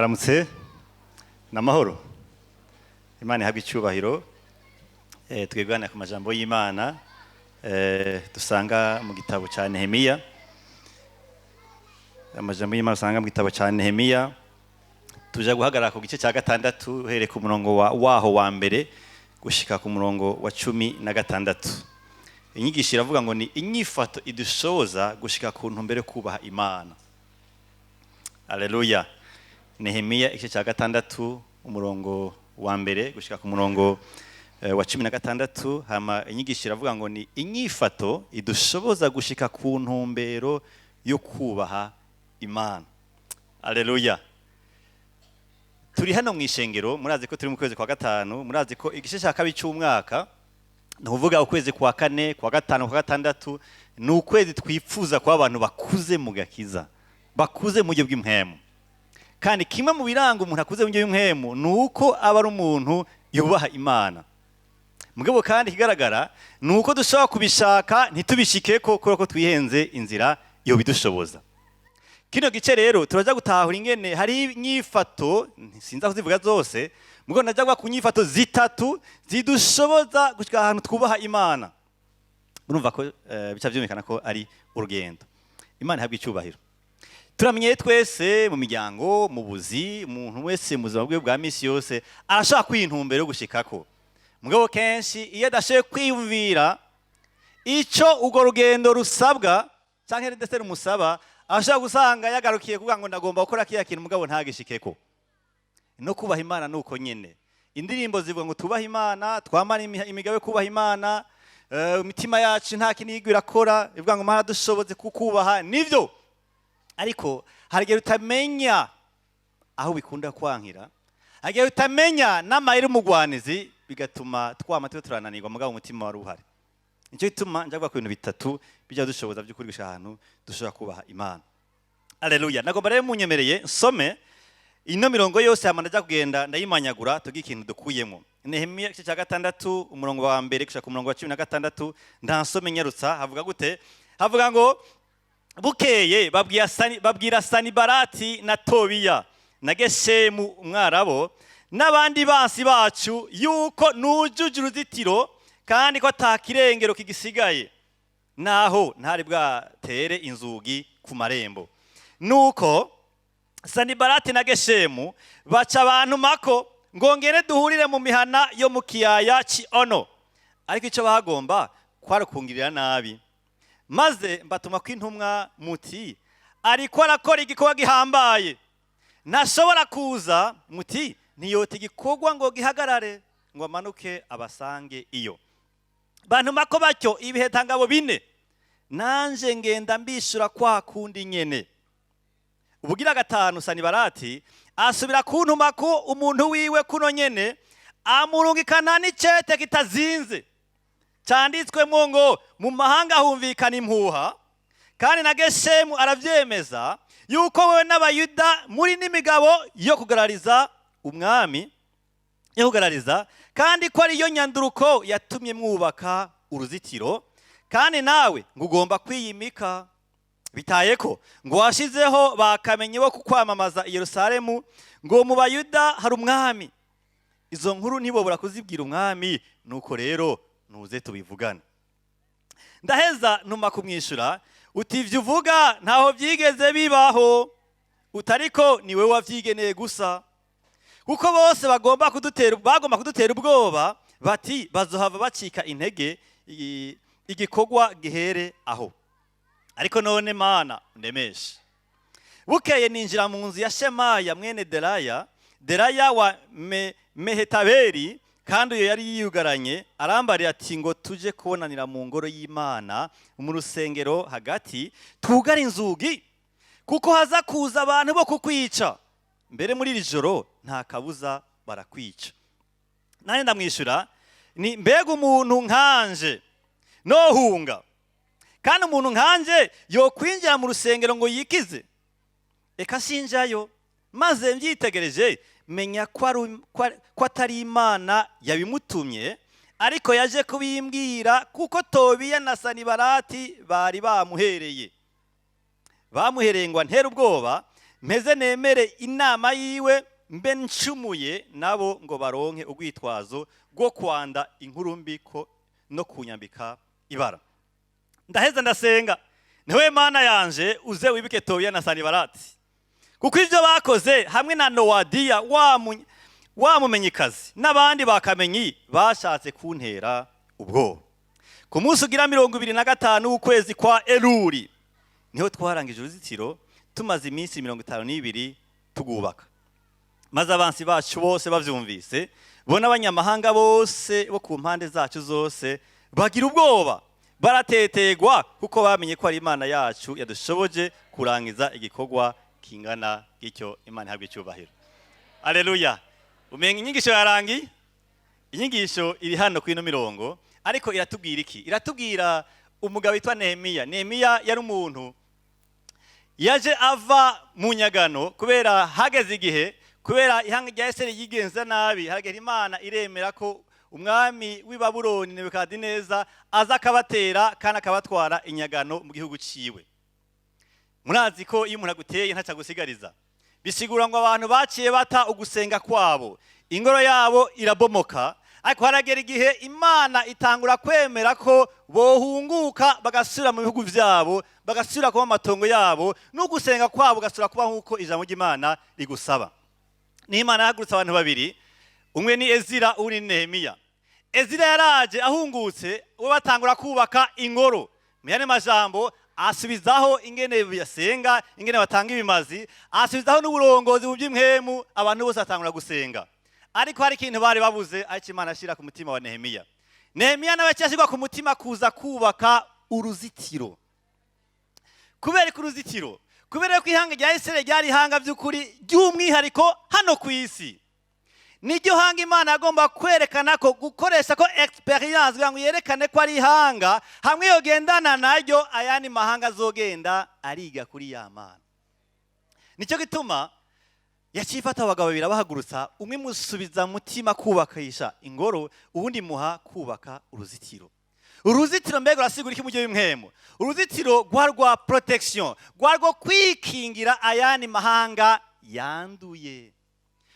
Mwaramutse n'amahoro. Imana ihabwe icyubahiro. Twigana ku majambo y'Imana dusanga mu gitabo cya Nehemiya. Amajambo y'Imana usanga mu gitabo cya Nehemiya, tuja guhagarara ku gice cya gatandatu, uhereye ku murongo waho wa mbere gushika ku murongo wa 16. Inyigisho iravuga ngo ni inyifato idushoboza gushika ku ntumbero yo kubaha Imana. Aleluya! Nehemiya, igice cya gatandatu, umurongo wa mbere gushika ku murongo wa 16. Hama inyigisho iravuga ngo ni inyifato idushoboza gushika ku ntumbero yo kubaha Imana. Aleluya! Turi hano mu ishengero, murazi ko turi mu kwezi kwa gatanu, murazi ko igice cya kabiri cy'umwaka, ni ukuvuga ukwezi kwa kane, kwa gatanu, kwa gatandatu, ni ukwezi twifuza kuba abantu bakuze mu gakiza, bakuze mu buryo bw'impwemu. Kandi kimwe mu biranga umuntu akuze mu buryo bw'impwemu ni uko aba ari umuntu yubaha Imana. Mugabo kandi ikigaragara ni uko dushobora kubishaka ntitubishikeko kubera ko twihenze inzira yobidushoboza. Kino gice rero turaja gutahura ingene hari inyifato, sinza kuzivuga zose, mugabo ndaja kuvuga ku nyifato zitatu zidushoboza gushika ahantu twubaha Imana. Murumva ko bica vyumvikana ko ari urugendo. Imana ihabwa icyubahiro. Turamenye twese mu miryango, mu buzi, umuntu wese mu buzima bwe bwa misi yose arashaka kwintumbero yo gushikako. Mugabo kenshi iyo adashoboye kwiyumvira ico urwo rugendo rusabwa canke ndetse rumusaba, ashobora gusanga yagarukiye kuvuga ngo ndagomba gukora kiriya kintu, mugabo ntagishikeko. No kubaha Imana nuko nyene. Indirimbo zivuga ngo tubahe Imana, twamara imigabo yo kubaha Imana, imitima yacu nta kintu yigwa irakora, ivuga ngo Mana dushoboze kukubaha. Nivyo, ariko hari igihe utamenya aho bikunda kwankira, hari igihe utamenya n'amayeri umugwanizi, bigatuma twama tuba turananirwa, mugabo umutima wari uhari. Nicyo gituma njya kuvuga ku bintu bitatu bijya dushoboza by'ukuri gushika ahantu dushobora kubaha Imana. Aleluya! Nagomba rero munyemereye nsome ino mirongo yose, hama ndajya kugenda ndayimanyagura tugire ikintu dukuyemo. Nehemiya, igice cya gatandatu, umurongo wa mbere gushika ku murongo wa 16. Ndansome nyarutsa. Havuga gute? Havuga ngo bukeye babwira Sanibarati na Tobiya na Geshemu Umwarabo n'abandi bansi bacu yuko nujuje uruzitiro kandi ko ata kirengero kigisigaye, naho ntari bwatere inzugi ku marembo. Nuko Sanibarati na Geshemu baca abantu mako ngo ngene duhurire mu mihana yo mu kiyaya ci Ono, ariko icyo bagomba kwari ukungirira nabi. Maze mbatuma ko intumwa muti: "Ariko arakora igikorwa gihambaye, ntashobora kuza." Muti: "Ntiyota igikorwa ngo gihagarare ngo amanuke abasange iyo." Bantuma ko batyo ibihetangabo bine, nanje ngenda mbishura kwa kundi nyene. Ubugira gatanu Sanibarati asubira kuntuma ko umuntu wiwe kuno nyene, amurungikana n'icete kitazinze cyanditswemo ngo: "Mu mahanga humvikana impuha, kandi na Geshemu aravyemeza yuko wowe n'Abayuda muri n'imigabo yo kugarariza umwami, yo kugarariza, kandi ko ariyo nyanduruko yatumye mwubaka uruzitiro, kandi nawe ngo ugomba kwiyimika. Bitaye ko ngo washizeho bakamenye bo kukwamamaza i Yerusalemu ngo mu Bayuda hari umwami. Izo nkuru ntibobura kuzibwira umwami, nuko rero nuze tubivugane." Ndaheza ntuma kumwishyura uti: "Ivyo uvuga ntaho byigeze bibaho, utariko ni wowe wavyigeneye gusa, kuko bose bagomba kudutera ubwoba bati: 'Bazohava bacika intege, igikorwa gihere aho.' Ariko none Mana undemeshe." Bukeye ninjira mu nzu ya Shemaya mwene Delaya wa Mehetabeli, kandi uyo yari yiyugaranye. Arambarira ati: "Ngo tuje kubonanira mu ngoro y'Imana, mu rusengero hagati, twugare inzugi, kuko haza kuza abantu bo kukwica. Mbere muri iri joro nta kabuza barakwica." Nanjye ndamwishyura ni: "Mbega umuntu nkanje nohunga? Kandi umuntu nkanje yokwinjira mu rusengero ngo yikize? Eka sinjayo." Maze mbyitegereje menya ko atari Imana yabimutumye, ariko yaje kubimbwira kuko Tobiya na Sanibarati bari bamuhereye ngo antere ubwoba. Mpeze nemere inama yiwe, mbe ncumuye, nabo ngo baronke urwitwazo rwo kwanda inkuru mbi ko no kunyambika ibara. Ndaheza ndasenga: "Niwe Mana yanje, uze wibuke Tobiya na Sanibarati, kuko ibyo bakoze hamwe na Nowadiya wa mumenyikazi n'abandi bakamenyi bashatse kuntera ubwoba." Ku munsi ugira 25 w'ukwezi kwa Eluri niho twarangije uruzitiro, tumaze iminsi 52 tugubaka. Maze abansi bacu bose bavyumvise, bo n'abanyamahanga bose bo ku mpande zacu zose, bagira ubwoba, baratetegwa, kuko bamenye ko ari Imana yacu yadushoboje kurangiza igikorwa kingana gityo. Imana ihabwe icyubahiro, aleluya. Umenga inyigisho yarangiye. Inyigisho iri hano kuri ino mirongo, ariko iratubwira iki? Iratubwira umugabo witwa Nehemiya. Nehemiya yari umuntu yaje ava mu nyagano, kubera hageze igihe, kubera ihanga rya Eseri yigenza nabi, haragera Imana iremera ko umwami w'i Babuloni Nebukadineza aza akabatera kandi akabatwara inyagano mu gihugu ciwe. Murazi ko iyo umuntu aguteye ntaca gusigariza. Bisigura ngo abantu baciye bata ugusenga kwabo, ingoro yabo irabomoka. Ariko haragera igihe Imana itangura kwemera ko bohunguka, bagasubira mu bihugu vyabo, bagasubira kuba mu matongo yabo, n'ugusenga kwabo gasubira kuba nk'uko ijambo ry'Imana rigusaba. N'Imana yahagurutse abantu babiri, umwe ni Ezira, uwundi ni Nehemiya. Ezira yaraje ahungutse, we batangura kubaka ingoro. Mu yandi majambo, asubizaho ingene basenga, ingene batanga ibimazi, asubizaho n'uburongozi mu by'impwemu, abantu bose batangura gusenga. Ariko hari ikintu bari babuze, ariko Imana ashyira ku mutima wa Nehemiya. Nehemiya nawe cyashyirwa ku mutima kuza kubaka uruzitiro. Kubera ko uruzitiro, kubera ko ihanga rya Isirayeli ryari ihanga by'ukuri ry'umwihariko hano ku isi, niryo hanga Imana yagomba kwerekana ko gukoresha ko experience, kugira ngo yerekane ko ari ihanga hamwe yogendana naryo, ayandi mahanga azogenda ariga kuri ya Mana. Nicyo gituma yaciye ifata abagabo babiri, abahagurutsa, umwe musubiza mutima kubakisha ingoro, uwundi muha kubaka uruzitiro. Uruzitiro mbega urasigura iki mu gihe bimwemo? Uruzitiro rwa protection, rwa rwo kwikingira ayandi mahanga yanduye.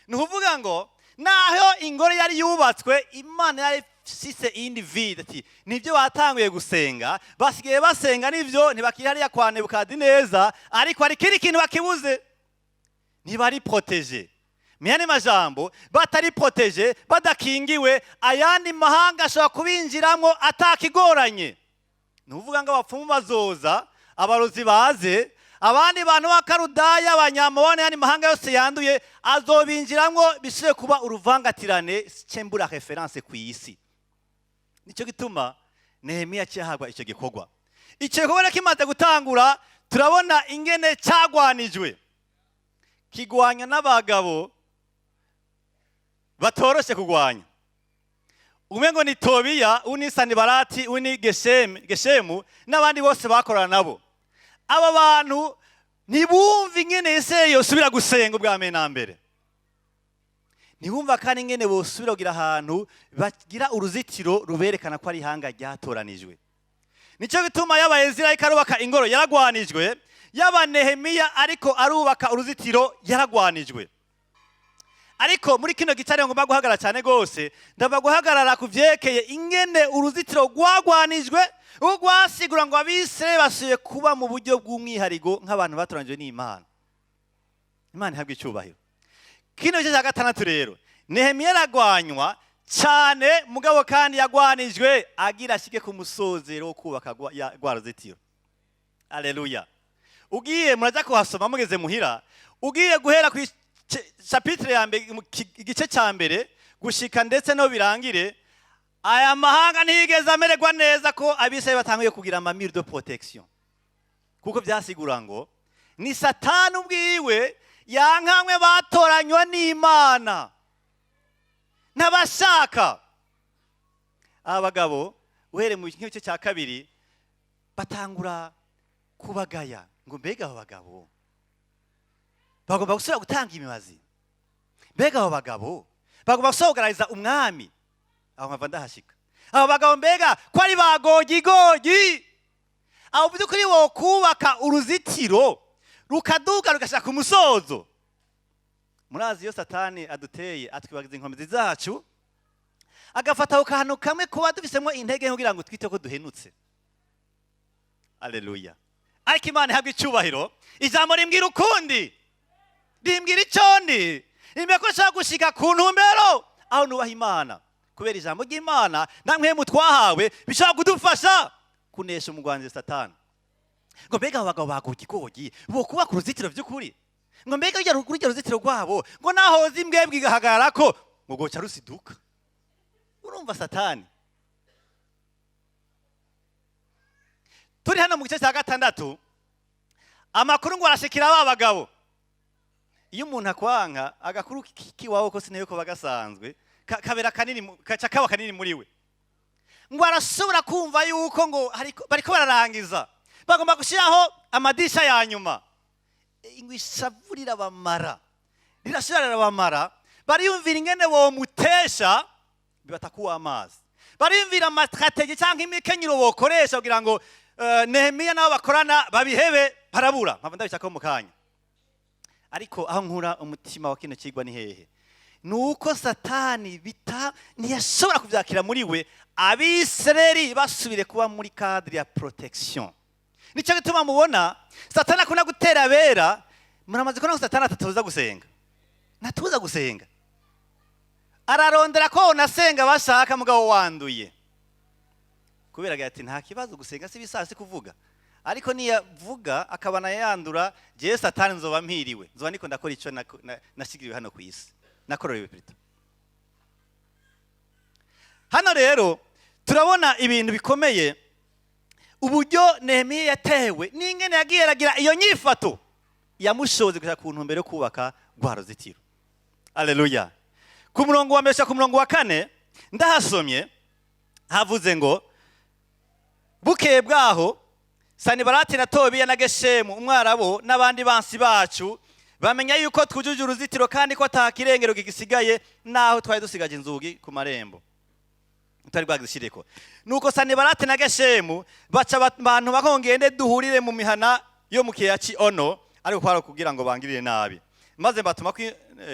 Ni ukuvuga ngo naho ingoro yari yubatswe, Imana yari ifise iyindi vide, ati nibyo batanguye gusenga, basigaye basenga nivyo, ntibakiri hariya kwa Nebukadineza, ariko hari ikindi kintu bakibuze: ntibari protégés. Mu yandi majambo, batari protégés, badakingiwe, ayandi mahanga ashobora kubinjiramo atakigoranye. Ni ukuvuga ngo abapfumu bazoza, abarozi baze, abandi bantu b'akarudaya, abanyamabone, ayandi mahanga yose yanduye azobinjiramo, bisubire kuba uruvangatirane cembura référence ku isi. Nicyo gituma Nehemiya aciye icyo gikorwa. Icyo gikorwa rero kimaze gutangura, turabona ingene cyagwanijwe, kigwanya n'abagabo batoroshe kugwanya. Umwe ngo ni Tobiya, undi ni Sanibarati, undi ni Geshemu n'abandi bose bakorana nabo. Aba bantu ntibumva ingene ese yosubira gusenga ubwa mbere na mbere, ntibumva kandi ingene bosubira kugira ahantu bagira uruzitiro ruberekana ko ari ihanga ryatoranijwe. Nicyo gituma yaba Ezira ariko arubaka ingoro yaragwanijwe, yaba Nehemiya ariko arubaka uruzitiro yaragwanijwe. Ariko muri kino gice ngomba guhagarara cyane rwose, ndava guhagarara ku vyerekeye ingene uruzitiro rwagwanijwe, rwasigura ngo abisirayeli basubiye kuba mu buryo bw'umwihariko nk'abantu batoranijwe n'Imana. Imana ihabwa icyubahiro. Kino gice cya gatandatu rero, Nehemiya aragwanywa cyane, mugabo kandi yagwanijwe agira ashike ku musozero wo kubaka rwa ruzitiro. Aleluya. Ugiye muraja kuhasoma mugeze muhira, ugiye guhera ku chapitre ya mbere, igice cya mbere, gushika ndetse no birangire, aya mahanga ntiyigeze amererwa neza ko abisirayeli batanguye kugira ama murs de protection, kuko byasigura ngo ni Satani ubwiwe yankamwe batoranywa n'Imana n'abashaka. Aba bagabo, uhereye mu gice cya kabiri, batangura kubagaya ngo mbega aba bagabo bagomba gusubira gutanga imibazi, mbega abo bagabo bagomba gusubira kugaragariza umwami. Aho nkava ndahashika. Abo bagabo mbega ko ari bagogigogi, abo by'ukuri wo kubaka uruzitiro. Rukaduga rugashaka umusozo. Murazi, iyo Satani aduteye, atwibagiza inkomezi zacu, agafata ako kantu kamwe kuba dufisemo intege kugira ngo twite ko duhenutse. Aleluya! Ariko Imana ihabwa icyubahiro. Ijambo rimbwira ukundi, rimbwira icyo ndi, rimbwira ko nshobora gushika ku ntumbero aho nubaha Imana, kubera ijambo ry'Imana namwe twahawe bishobora kudufasha kunesha umugwanzi Satani. Ngo mbega abo bagabo bagogigogi bo kubaka uruzitiro by'ukuri? Ngo mbega rujya ruzitiro rwabo, ngo nahoze imbwebwe igahagarara ko ngo goca rusiduka? Urumva Satani. Turi hano mu gice cya gatandatu, amakuru ngo arashikira ba bagabo. Iyo umuntu akwanka, agakuru k'iwabo ko sinayo ko bagasanzwe kabera kanini, kaca kaba kanini muri we. Ngo arashobora kumva yuko ngo bariko bararangiza, bagomba gushyiraho amadisha ya nyuma. Ngo ishavu rirabamara, rirashira, rirabamara. Bariyumvira ingene bomutesha bibatakuwa amazi, bariyumvira ama stratégies cyangwa imikenyero bokoresha kugira ngo Nehemiya n'abo bakorana babihebe, barabura. Mpamvu ndabishaka mu kanya, ariko aho nkura umutima wa kino kigwa ni hehe? Ni uko Satani bita ntiyashobora kubyakira muri we Abisirayeli basubire kuba muri cadre ya protection. Nicyo gituma mubona Satani akunda gutera abera. Muramaze kubona ko Satani atatubuza gusenga, ntatubuza gusenga. Ararondera ko unasenga bashaka, mugabo wanduye, kubera agira ati: "Nta kibazo, gusenga si bisasi kuvuga." Ariko niyavuga akabana yandura, jewe Satani nzoba mpiriwe, nzoba niko ndakora icyo nashigiriwe hano ku isi, nakororewe plutôt. Hano rero turabona ibintu bikomeye, uburyo Nehemiya yatewe n'ingene yagiye aragira iyo nyifato yamushoboze kujya ku ntumbero yo kubaka rwa ruzitiro. Aleluya! Ku murongo wa mbere ku murongo wa kane ndahasomye, havuze ngo: "Bukeye bwaho, Sanibarati na Tobiya na Geshemu Umwarabu n'abandi bansi bacu bamenya yuko twujuje uruzitiro kandi ko ata kirengero gisigaye, naho twari dusigaje inzugi ku marembo tutari bwazishireko. Nuko Sanibarati na Geshemu baca abantu bakongende duhurire mu mihana yo mu kiyaya c'i Ono, ariko kwari kugira ngo bangirire nabi. Maze batuma ko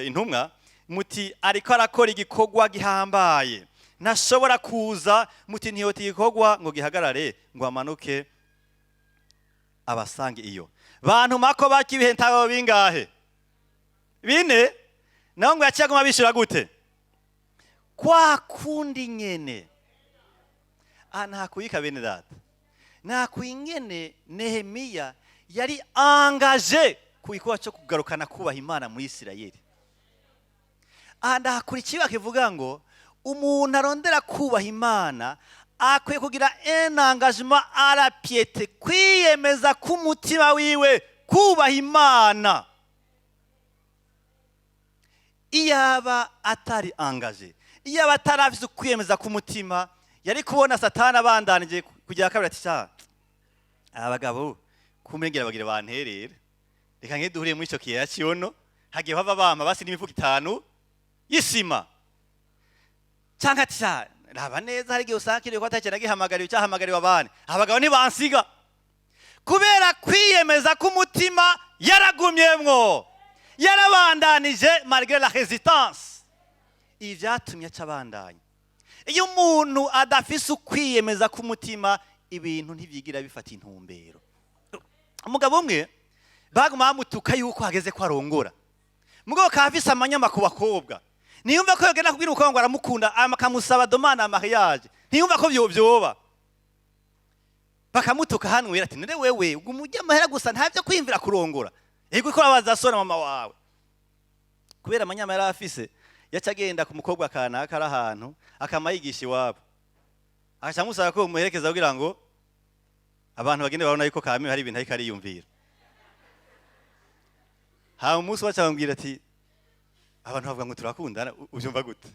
intumwa muti: 'Ariko arakora igikorwa gihambaye, ntashobora kuza.' Muti: 'Ntiyota igikorwa ngo gihagarare ngo amanuke abasange iyo.' Bantu mako baki ibihe ntabo bingahe? 4." Naho ngo yaciye aguma bishura gute? Kwa kundi nyene. Aha ntakuyika, bene data, nakwingene Nehemiya yari engagé ku gikorwa cyo kugarukana kubaha Imana muri Isirayeli. Aha ndahakura ikiba kivuga ngo umuntu arondera kubaha Imana akwiye kugira un engagement à la piété, kwiyemeza k'umutima wiwe kubaha Imana. Iyaba atari engagé, iyaba atarafise ukwiyemeza k'umutima, yari kubona Satani abandanije kugira kabiri, ati: "Sha, aba bagabo kumengera bagira banterere, reka nke duhuriye muri ico kiyaya c'i Ono, hagiye hava bampa basi n'imifuko 5 y'isima." Canke ati: "Sha, raba neza, hari igihe usanga kiriye ko atacyo nagihamagariwe, cyahamagariwe abandi, abagabo ntibansiga." Kubera kwiyemeza k'umutima yaragumyemwo, yarabandanije malgré la résistance. Ibi byatumye aca abandanya. Iyo umuntu adafise ukwiyemeza k'umutima, ibintu ntibyigira bifata intumbero. Umugabo umwe baguma bamutuka yuko hageze ko arongora, mugabo akaba afise amanyama ku bakobwa. Ntiyumva ko yogenda kubwira umukobwa ngo aramukunda, akamusaba demande en mariage. Ntiyumva ko vyoba. Bakamutuka hano wera, ati: "None wewe uguma urya amahera gusa, nta byo kwiyumvira kurongora? Ego ko abaza so na mama wawe." Kubera amanyama yari afise, yaca agenda ku mukobwa kanaka ari ahantu, akama yigisha iwabo, agaca amusaba ko bamuherekeza kugira ngo abantu bagende babona yuko kame hari ibintu ariko ariyumvira. Hama umunsi waca bamubwira ati: "Abantu bavuga ngo turakundana, uvyumva gute?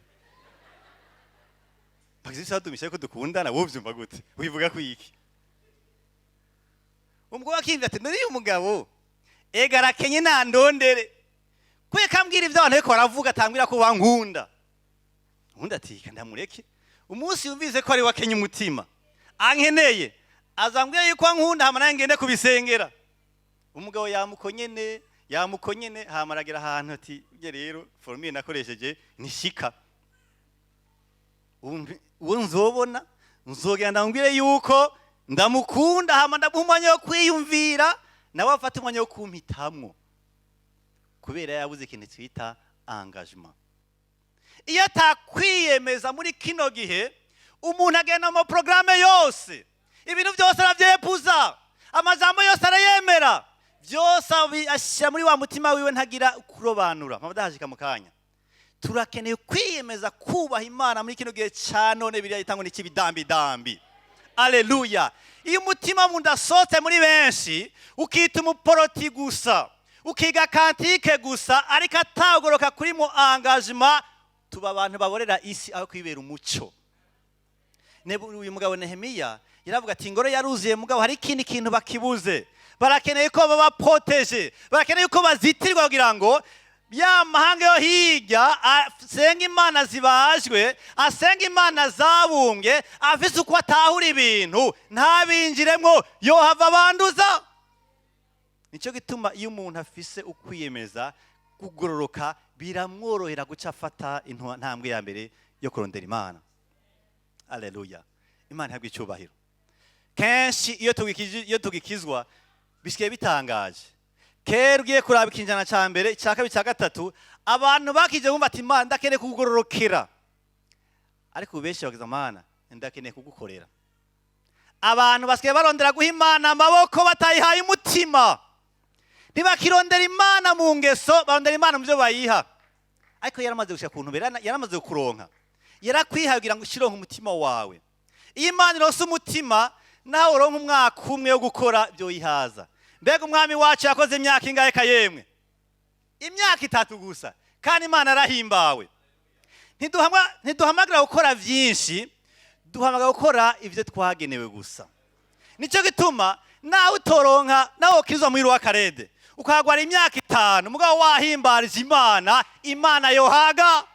Bagize icyo badumisha ko dukundana, wowe uvyumva gute? Wivuga ko iki?" Umugabo akiyumvira ati: "None uyu mugabo ega arakenye, nandondere kubera kambwira ibyo abantu ariko baravuga, atambwira ko bankunda." Ubundi ati: "Reka ndamureke, umunsi yumvise ko ari we akenye umutima ankeneye, azambwira yuko ankunda, hama nanjye ngende kubisengera." Umugabo yamukonyene, yamukonyene, hama aragera ahantu ati: "Burya rero formule nakoresheje nishika. Uwo nzobona nzogenda ndamubwire yuko ndamukunda, hama ndamuha umwanya wo kwiyumvira, nawe afate umwanya wo kumpitamwo." Kubera yabuze ikintu twita engagement. Iyo atakwiyemeza muri kino gihe, umuntu agenda mu porogaramu yose, ibintu byose arabyepuza, amajambo yose arayemera, byose ashyira muri wa mutima wiwe, ntagira kurobanura. Mpamvu ndahashika mu kanya. Turakeneye kwiyemeza kubaha Imana muri kino gihe cya none. Biriya yitangwa n'ikibidambidambi. Aleluya! Iyo umutima w'umuntu asohotse muri benshi, ukita umuporoti gusa, ukiga cantiques gusa, ariko atagoroka kuri mu engagement, tuba abantu baborera isi aho kwibera umuco. Uyu mugabo Nehemiya yaravuga ati: "Ingoro yaruzuye, mugabo hari ikindi kintu bakibuze. Barakeneye ko baba protégés, barakeneye ko bazitirwa, kugira ngo ya mahanga yo hirya asenga imana zibajwe, asenga imana zabumbwe, afise uko atahura ibintu, ntabinjiremwo, yohava abanduza." Nicyo gituma iyo umuntu afise ukwiyemeza kugororoka, biramworohera guca afata intambwe ya mbere yo kurondera Imana. Aleluya! Imana ihabwa icyubahiro. Kenshi iyo tugikizwa bisigaye bitangaje. Kera ugiye kuraba ikinjana cya mbere, icya kabiri, icya gatatu, abantu bakije bumva ati: "Imana, ndakeneye kugororokera." Ariko ubu benshi bagize: "Mana, ndakeneye kugukorera." Abantu basigaye barondera guha Imana amaboko batayihaye umutima. Ntibakirondera Imana mu ngeso, barondera Imana mu byo bayiha. Ariko yaramaze gushyira ku ntumbero, yaramaze kuronka, yarakwihaye kugira ngo ushironke umutima wawe. Iyo Imana ironse umutima, nawe uronka umwaka umwe wo gukora byoyihaza. Mbega Umwami wacu yakoze imyaka ingahe kayemwe? Imyaka 3 gusa, kandi Imana arahimbawe. Ntiduhamagara gukora byinshi, duhamagara gukora ibyo twagenewe gusa. Nicyo gituma nawe utoronka, nawe ukirizwa muri rwakarede, ukahagwara imyaka 5, mugabo wahimbarije Imana, Imana yohaga.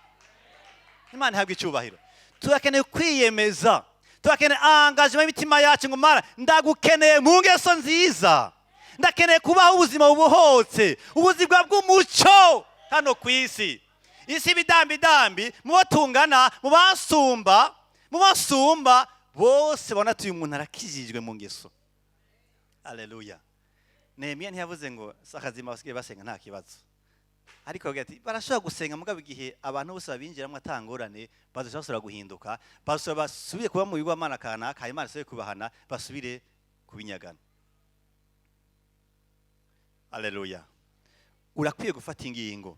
Imana ihabwa icyubahiro. Turakeneye kwiyemeza, turakeneye engagement y'imitima yacu ngo: "Mana, ndagukeneye mu ngeso nziza, ndakeneye kubaho ubuzima bubohotse, ubuzima bw'umuco hano ku isi." Isi ibidambidambi, mu bo tungana, mu basumba bose, babona ati: "Uyu muntu arakijijwe mu ngeso." Aleluya! Nehemiya ntiyavuze ngo si akazima, basigaye basenga nta kibazo, ariko avuga ati: "Barashobora gusenga, mugabo igihe abantu bose babinjiramo atangorane, bazoca basubira guhinduka, basubira basubire kuba mu bigwamana kanaka, Imana isubire kubahana, basubire kubinyagana." Aleluya! Urakwiye gufata ingingo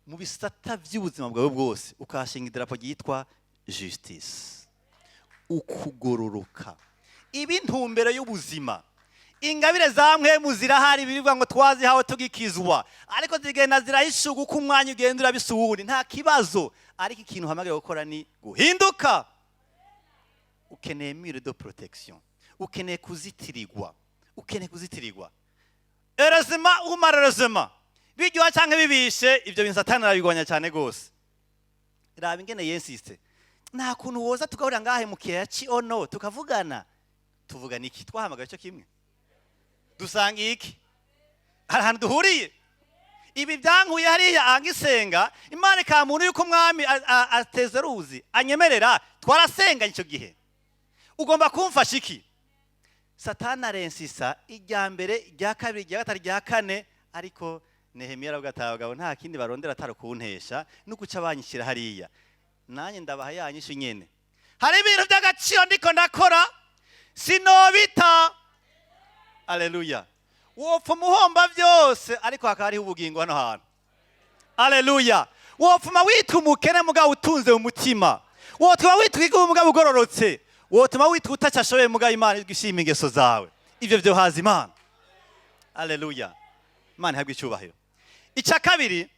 mu bisata by'ubuzima bwawe bwose, ukahashinga idarapo ryitwa justice, ukugororoka, iba intumbero y'ubuzima. Ingabire za mpwemu zirahari, bivuga ngo twazihawe tugikizwa, ariko zigenda zirahishuka uko umwanya ugenda urabisa uwundi. Nta kibazo, ariko ikintu uhamagara gukora ni guhinduka. Ukeneye mur de protection, ukeneye kuzitirirwa, ukeneye kuzitirirwa. Heureusement ou malheureusement, biryoha cyangwa bibishe, ibyo bintu Satani arabigwanya cyane rwose. Raba ingene yensiste: "Nta kuntu woza tugahurira ngahe mu kiyaya ci Ono tukavugana?" Tuvugana iki? Twahamagaye icyo kimwe, dusanga iki? Hari ahantu duhuriye. Ibi byankuye hariya angisenga Imana ikamuntu yuko umwami ateze ruzi anyemerera, twarasenganye icyo gihe. Ugomba kumfasha iki? Satani arensisa irya mbere, irya kabiri, irya gatatu, irya kane. Ariko Nehemiya aravuga ati: "Abagabo nta kindi barondera atari kuntesha no guca banyishyira hariya. Nanjye ndabaha yanyishu nyene. Hari ibintu by'agaciro ndiko ndakora, sinobita." Aleluya! Wopfa umuhomba byose, ariko hakaba hariho ubugingo hano hantu. Aleluya! Wopfuma witwa umukene, mugabo utunze mu mutima. Wotuma witwa igihumbi, mugabo ugororotse. Wotuma witwa utacashoboye, mugabo Imana ishima ingeso zawe. Ibyo byohaza Imana. Aleluya! Imana ihabwa icyubahiro. Icya kabiri,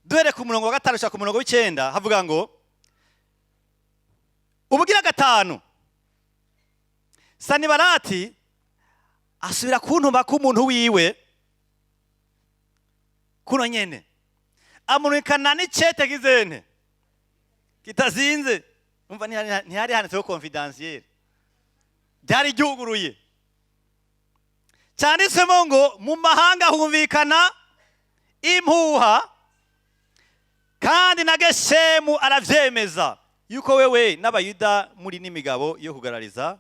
duhere ku murongo wa 5 gushika ku murongo w'9, havuga ngo: Ubugira gatanu Sanibarati asubira kuntuma k'umuntu wiwe kuno nyene, amurikana n'icete gizene kitazinze. Umva, ntihari handitseho confidentiel, ryari ryuguruye. Cyanditsemo ngo mu mahanga humvikana impuha, kandi na Geshemu aravyemeza yuko wewe n'Abayuda muri n'imigabo yo kugarariza,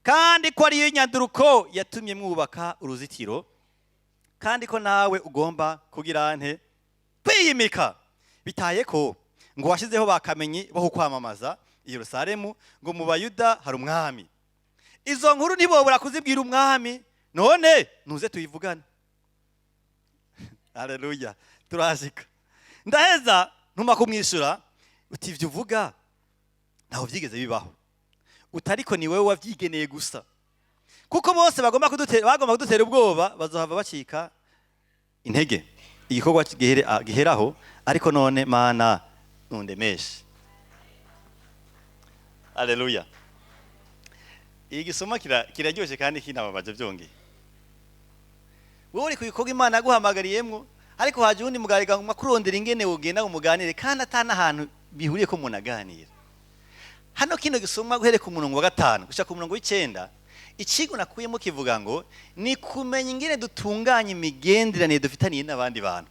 kandi ko ariyo nyanduruko yatumye mwubaka uruzitiro, kandi ko nawe ugomba kugira nte? Kwiyimika. Bitaye ko ngo washizeho bakamenyi bo kukwamamaza i Yerusalemu, ngo mu Bayuda hari umwami. Izo nkuru ntibobura kuzibwira umwami. None nuze tuyivugane. Haleluya, turashika. Ndaheza ntuma kumwishyura uti: "Ibyo uvuga ntaho byigeze bibaho." Utariko ni wowe wabyigeneye gusa, kuko bose bagomba kudutera ubwoba bazohava bacika intege, igikorwa giheraho. Ariko none Mana, nundemeshe. Haleluya. Iyi gisoma kiraryoshye kandi kinababaje byongeye. Wowe uri ku bikorwa Imana yaguhamagariyemwo, ariko haje uwundi mugariga ngo kurondera ingene wogenda ngo muganire, kandi atana ahantu bihuriye ko umuntu aganira. Hano kino gisoma guhereka umurongo wa 5 gushika ku murongo w'9, ikigo nakuyemo kivuga ngo ni kumenya ingene dutunganya imigenderanire dufitaniye n'abandi bantu.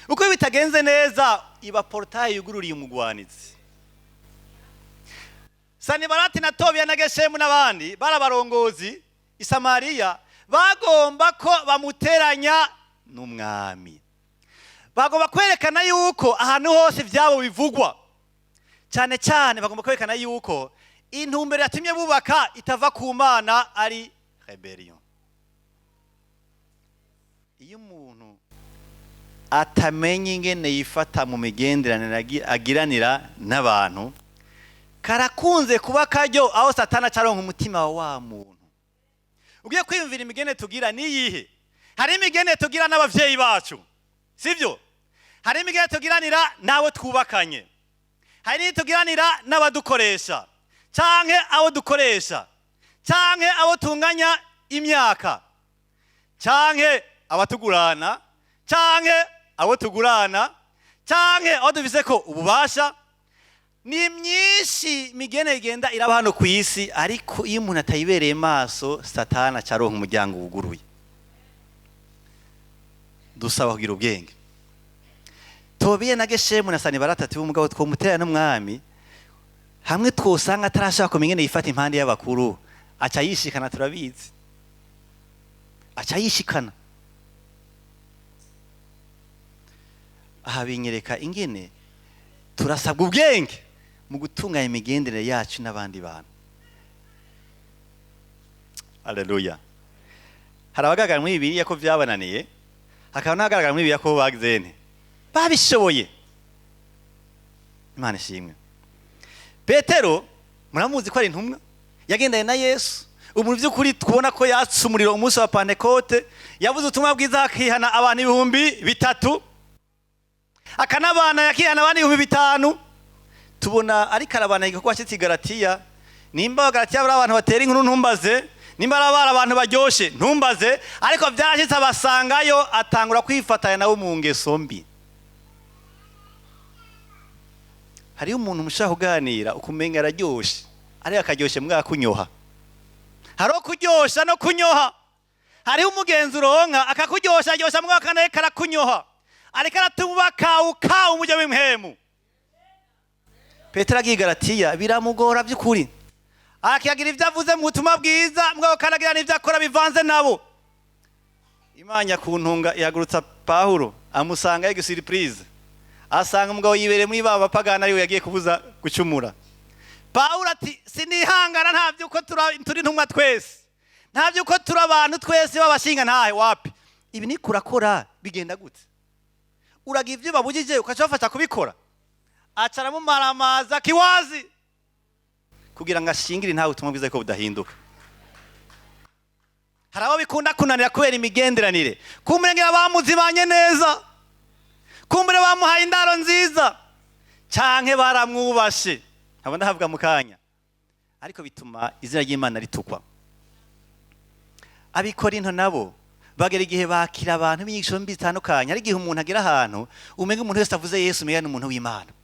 Uko iyo bitagenze neza, iba portail yugururiye umugwanizi. Sanibalati na Tobiya na Geshemu n'abandi bari abarongozi i Samariya, bagomba ko bamuteranya n'umwami. Bagomba kwerekana yuko ahantu hose ibyabo bivugwa. Cyane cyane bagomba kwerekana yuko intumbero yatumye bubaka itava ku Mana, ari rébellion. Iyo umuntu atamenya ingene yifata mu migenderanire agiranira n'abantu, karakunze kuba karyo aho Satana acaronka umutima wa wa muntu. Ugiye kwiyumvira, imigene tugira niyihe? Hari imigene tugira n'abavyeyi bacu, sivyo? Hari imigene tugiranira n'abo twubakanye, hari n'iyo tugiranira n'abadukoresha, canke abo dukoresha, canke abo tunganya imyaka, canke abatugurana, canke abo tugurana, canke abo dufise ko ububasha. Ni myinshi migene igenda iraba hano ku isi, ariko iyo umuntu atayibereye maso, Satana acaronka umuryango wuguruye. Dusaba kugira ubwenge. Tobiye na Geshemu na Sanibalati ati: "Umugabo twomutera n'umwami hamwe twosanga atarashaka kumenya ingene yifata impande y'abakuru, aca yishikana. Turabizi, aca yishikana." Aha binyereka ingene turasabwa ubwenge mu gutunganya imigenderanire yacu n'abandi bantu. Aleluya. Hari abagaragara muri Bibiliya ko byabananiye, hakaba n'abagaragara muri Bibiliya ko bagize nte? Babishoboye. Imana ishimwe. Petero muramuzi ko ari intumwa yagendanye na Yesu. Umuntu by'ukuri tubona ko yatse umuriro umunsi wa Pantekote, yavuze ubutumwa bwiza hakihana abantu 3000, akanabana yakihana abandi 5000. Tubona ariko arabana igikorwa cy'i Galatiya. Nimba Abagalatiya bari abantu batera inkuru, ntumbaze. Nimba ari abantu baryoshe, ntumbaze. Ariko byarashyitse abasangayo, atangura kwifatanya nabo mu ngeso mbi. Hariho umuntu mushaka kuganira ukumenga araryoshe, ariko akaryoshe mwakunyoha. Hariho kuryosha no kunyoha. Hariho umugenzi uronka akakuryosha aryosha mwaka nawe karakunyoha, ariko aratuma kawuka umujyo w'impemu. Petero agiye i Galatiya biramugora by'ukuri, akiyagira ibyo avuze mu butumwa bwiza, mugabo kanagira n'ibyo akora bivanze nabo. Imana ku ntunga ihagurutsa Pawulo, amusanga yagize surprise, asanga umugabo yibereye muri ba bapagani ariwe yagiye kubuza gucumura. Pawulo ati: "Sinihangana, nta by'uko turi intumwa twese, nta by'uko turi abantu twese b'abashinga ntahe. Wapi, ibi ni kurakora bigenda gute? Uragira ibyo babujije ukaca bafasha kubikora." Aca aramumaramaza kiwazi kugira ngo ashingire ntawe ubutumwa bwiza ko budahinduka. Hari abo bikunda kunanira kubera imigenderanire. Kumurengera bamuzibanye neza, kumbure bamuhaye indaro nziza, canke baramwubashe, nkaba ndahabwa mu kanya, ariko bituma izina ry'Imana ritukwa. Abikorinto nabo bagera igihe bakira abantu b'inyigisho mbi zitandukanye. Hari igihe umuntu agera ahantu umenga umuntu wese avuze Yesu umenga ni umuntu w'Imana.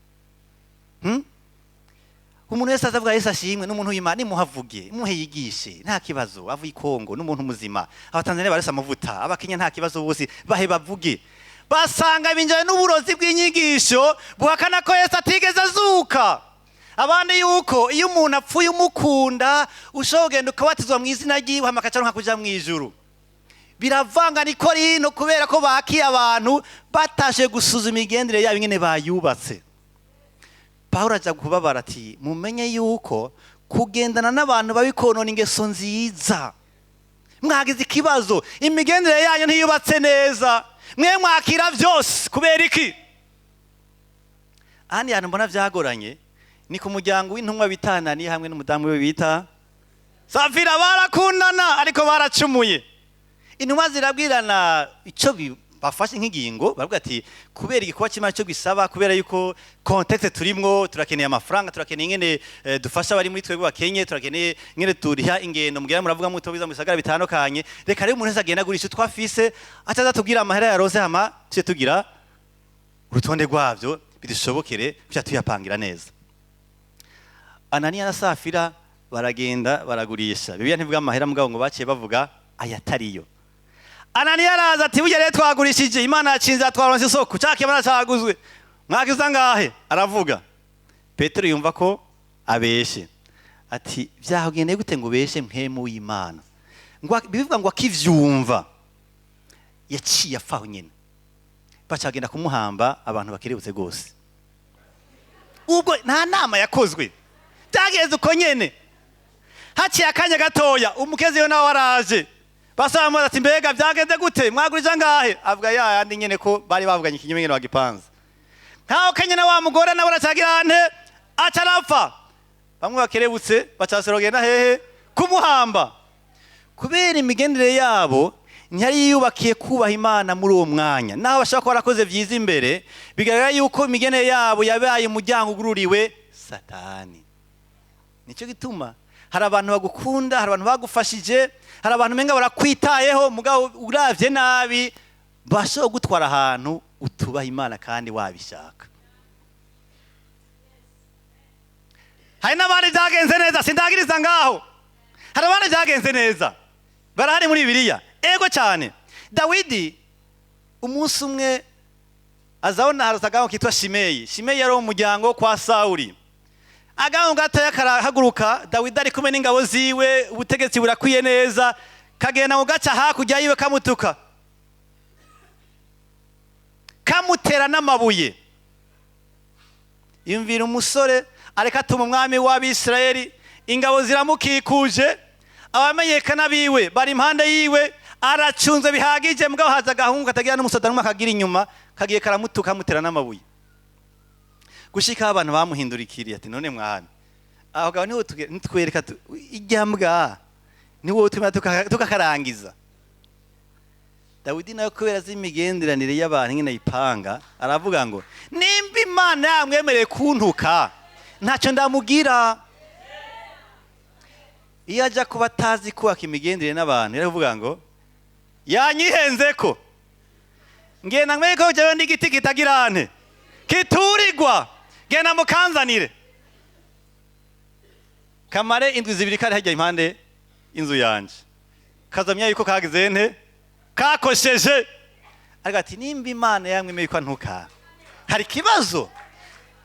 Umuntu wese azavuga Yesu ashimwe n'umuntu w'Imana, nimuhavuge, muhe yigishe, nta kibazo. Avuye i Kongo n'umuntu muzima, Abatanzania barese amavuta, Abakenya nta kibazo, bose bahe bavuge. Basanga binjira n'uburozi bw'inyigisho buhakana ko Yesu atigeze azuka, abandi yuko iyo umuntu apfuye umukunda ushobora kugenda ukabatizwa mu izina ryiwe, hama akaca aronka kuja mu ijuru. Biravanga ni Korinto, kubera ko bakiye abantu batashe gusuzuma imigendere yabo ingene bayubatse. Pawulo aja kubabara ati: "Mumenye yuko kugendana n'abantu babi konona ingeso nziza. Mwagize ikibazo, imigendere yanyu ntiyubatse neza, mwe mwakira byose." Kubera iki? Ahandi hantu mbona byagoranye ni ku muryango w'intumwa bita Ananiya hamwe n'umudamu we bita Safira. Barakundana ariko baracumuye. Intumwa zirabwirana icyo bafashe nk'ingingo, baravuga ati: "Kubera igikorwa cy'Imana cyo gisaba, kubera yuko contexte turimwo, turakeneye amafaranga, turakeneye ingene dufasha abari muri twebwe bakenye, turakeneye ingene turiha ingendo mugera muravuga muto biza mu bisagara bitandukanye. Reka rero umuntu wese agenda agurisha utwo afise, ataza tubwira amahera yarose, hama tujye tugira urutonde rwavyo, bidushobokere kuca tuyapangira neza." Ananiya na Safira baragenda baragurisha. Bibiliya ntivuga amahera, mugabo ngo baciye bavuga ayatariyo. Ananiya araza ati: "Burya rero twagurishije, Imana yacinze, twaronse isoko, cya kibanza cyaguzwe. Mwagize angahe?" Aravuga. Petero yumva ko abeshe, ati: "Byagendeye gute ngo ubeshe Mpwemu w'Imana?" Ngo bivuga ngo akivyumva yaciye apfa aho nyine. Bacagenda kumuhamba abantu bakerebutse rwose. Ubwo nta nama yakozwe, byagenze uko nyene. Haciye akanya gatoya, umukezi we nawe araje, basaba ati: "Mbega byagenze gute? Mwagurije angahe?" Avuga ya yandi nyene ko bari bavuganye ikinyoma nyene bagipanze. Nkaho kenya na wa mugore nawe aracagira nte, aca arapfa. Bamwe bakerebutse bacasira bagenda hehe? Kumuhamba. Kubera imigendere yabo ntiyari yiyubakiye kubaha Imana muri uwo mwanya, naho bashobora kuba barakoze byiza imbere, bigaragara yuko imigendere yabo yabaye umuryango ugururiwe Satani. Nicyo gituma hari abantu bagukunda, hari abantu bagufashije, hari abantu umenga barakwitayeho, mugabo uravye nabi bashobora gutwara ahantu utubaha Imana kandi wabishaka. Hari n'abandi byagenze neza, sindagiriza ngaho. Hari abandi byagenze neza, barahari muri Bibiliya, ego cyane. Dawidi umunsi umwe azabona haruta agaho kitwa Shimeyi. Shimeyi yari umuryango kwa Sawuli. Agaho gatoya karahaguruka, Dawidi ari kumwe n'ingabo ziwe, ubutegetsi burakwiye neza, kagenda mu gaca hakurya yiwe, kamutuka, kamutera n'amabuye. Yumvira umusore areka atuma umwami w'Abisirayeli, ingabo ziramukikuje, abamenyekana biwe bari impande yiwe, aracunze bihagije, mugabo haza agahungu katagira n'umusoda n'umwe akagira inyuma, kagiye karamutuka, kamutera n'amabuye, gushikaho abantu bamuhindurikiriye ati: "None mwami, aho gabo niwo nitwereka ijya mbwa, niwo tuma tukakarangiza." Dawidi nawe, kubera azi imigenderanire y'abantu nyine ayipanga, aravuga ngo: "Nimba Imana yamwemereye kuntuka, ntacyo ndamugira." Iyo ajya kuba atazi kubaka imigenderanire n'abantu, yaravuga ngo: "Yanyihenze ko ngenda nkwereke ko jewe ndi igiti kitagira nte, kiturirwa, genda mukanzanire." Kamare indwi 2 kari hajya impande inzu yanje, kazamya yuko kagize nte, kakosheje. Ariko ati: "Nimba Imana yamwemeye ko antuka, hari ikibazo?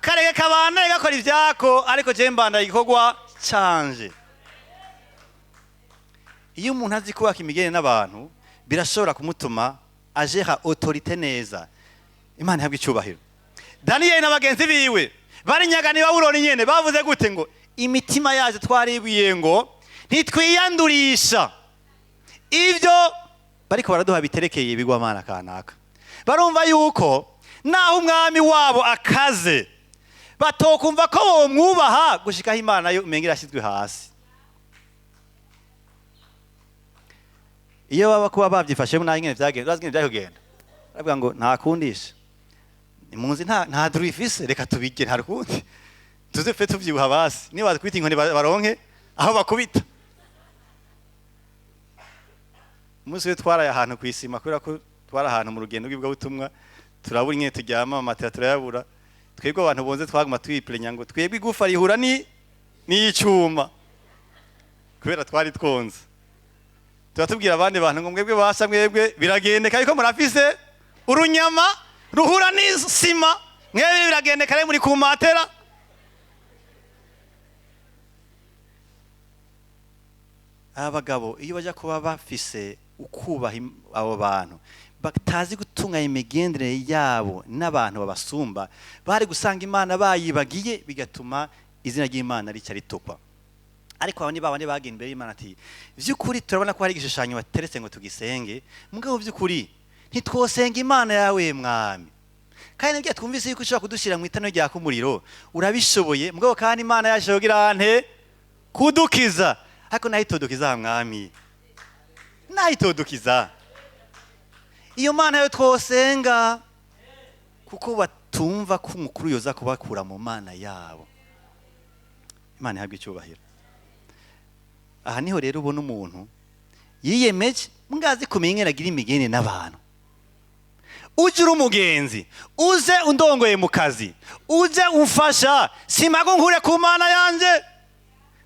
Kareke kabana gakora ivyako, ariko je mbanda igikorwa canje." Iyo umuntu azi kubaka imigenere n'abantu, birashobora kumutuma ajeha autorité neza. Imana ihabwa icyubahiro. Daniyeli na bagenzi biwe bari nyagani Babuloni nyene, bavuze gute? Ngo: "Imitima yacu twaribwiye ngo ntitwiyandurisha ibyo bariko baraduha biterekeye ibigwamana kanaka." Barumva yuko naho umwami wabo akaze, batokumva ko bomwubaha gushikaho Imana yo umenga irashyizwe hasi. Iyo baba kuba babyifashemo naho ingene vyagenda, urazi ingene vyari kugenda? Baravuga ngo: "Nta kundisha munzi, nta duru ifise, reka tubirye, nta rukundi tuze fe tuvyibuha basi, niba bakubita inkoni baronke aho bakubita." Umunsi we twaraye ahantu kw'isima, kubera ko twari ahantu mu rugendo rw'ivugabutumwa, turabura ingene turyama, amatera turayabura. Twebwe abantu bonze twaguma twiplenya ngo twebwe igufa rihura ni N'icuma kubera twari twonze, tuba tubwira abandi bantu ngo mwebwe basha, mwebwe biragendeka yuko murafise urunyama ruhura n'isima, mwebwe biragendeka rero muri ku matera. Abagabo iyo bajya kuba bafise ukubaha abo bantu batazi gutunganya imigenderanire yabo n'abantu babasumba, bari gusanga Imana bayibagiye, bigatuma izina ry'Imana rica ritukwa. Ariko abo ni babandi bagenda imbere y'Imana ati by'ukuri turabona ko hari igishushanyo bateretse ngo tugisenge, mugabo by'ukuri ntitwosenga Imana yawe mwami, kandi nibyo twumvise yuko ushobora kudushyira mu itano ryaka umuriro, urabishoboye, mugabo kandi Imana yaje kugira nte kudukiza, ariko nayo itodukiza mwami, nayo itodukiza iyo Mana yo twosenga, kuko batumva ko umukuru yoza kubakura mu Mana yabo. Imana ihabwe icyubahiro. Aha niho rero ubona umuntu yiyemeje mwazi kumenya ingene agira imigeni n'abantu. Uje uri umugenzi, uze undongoye mu kazi, uze umfasha, simago nkure ku Mana yanje,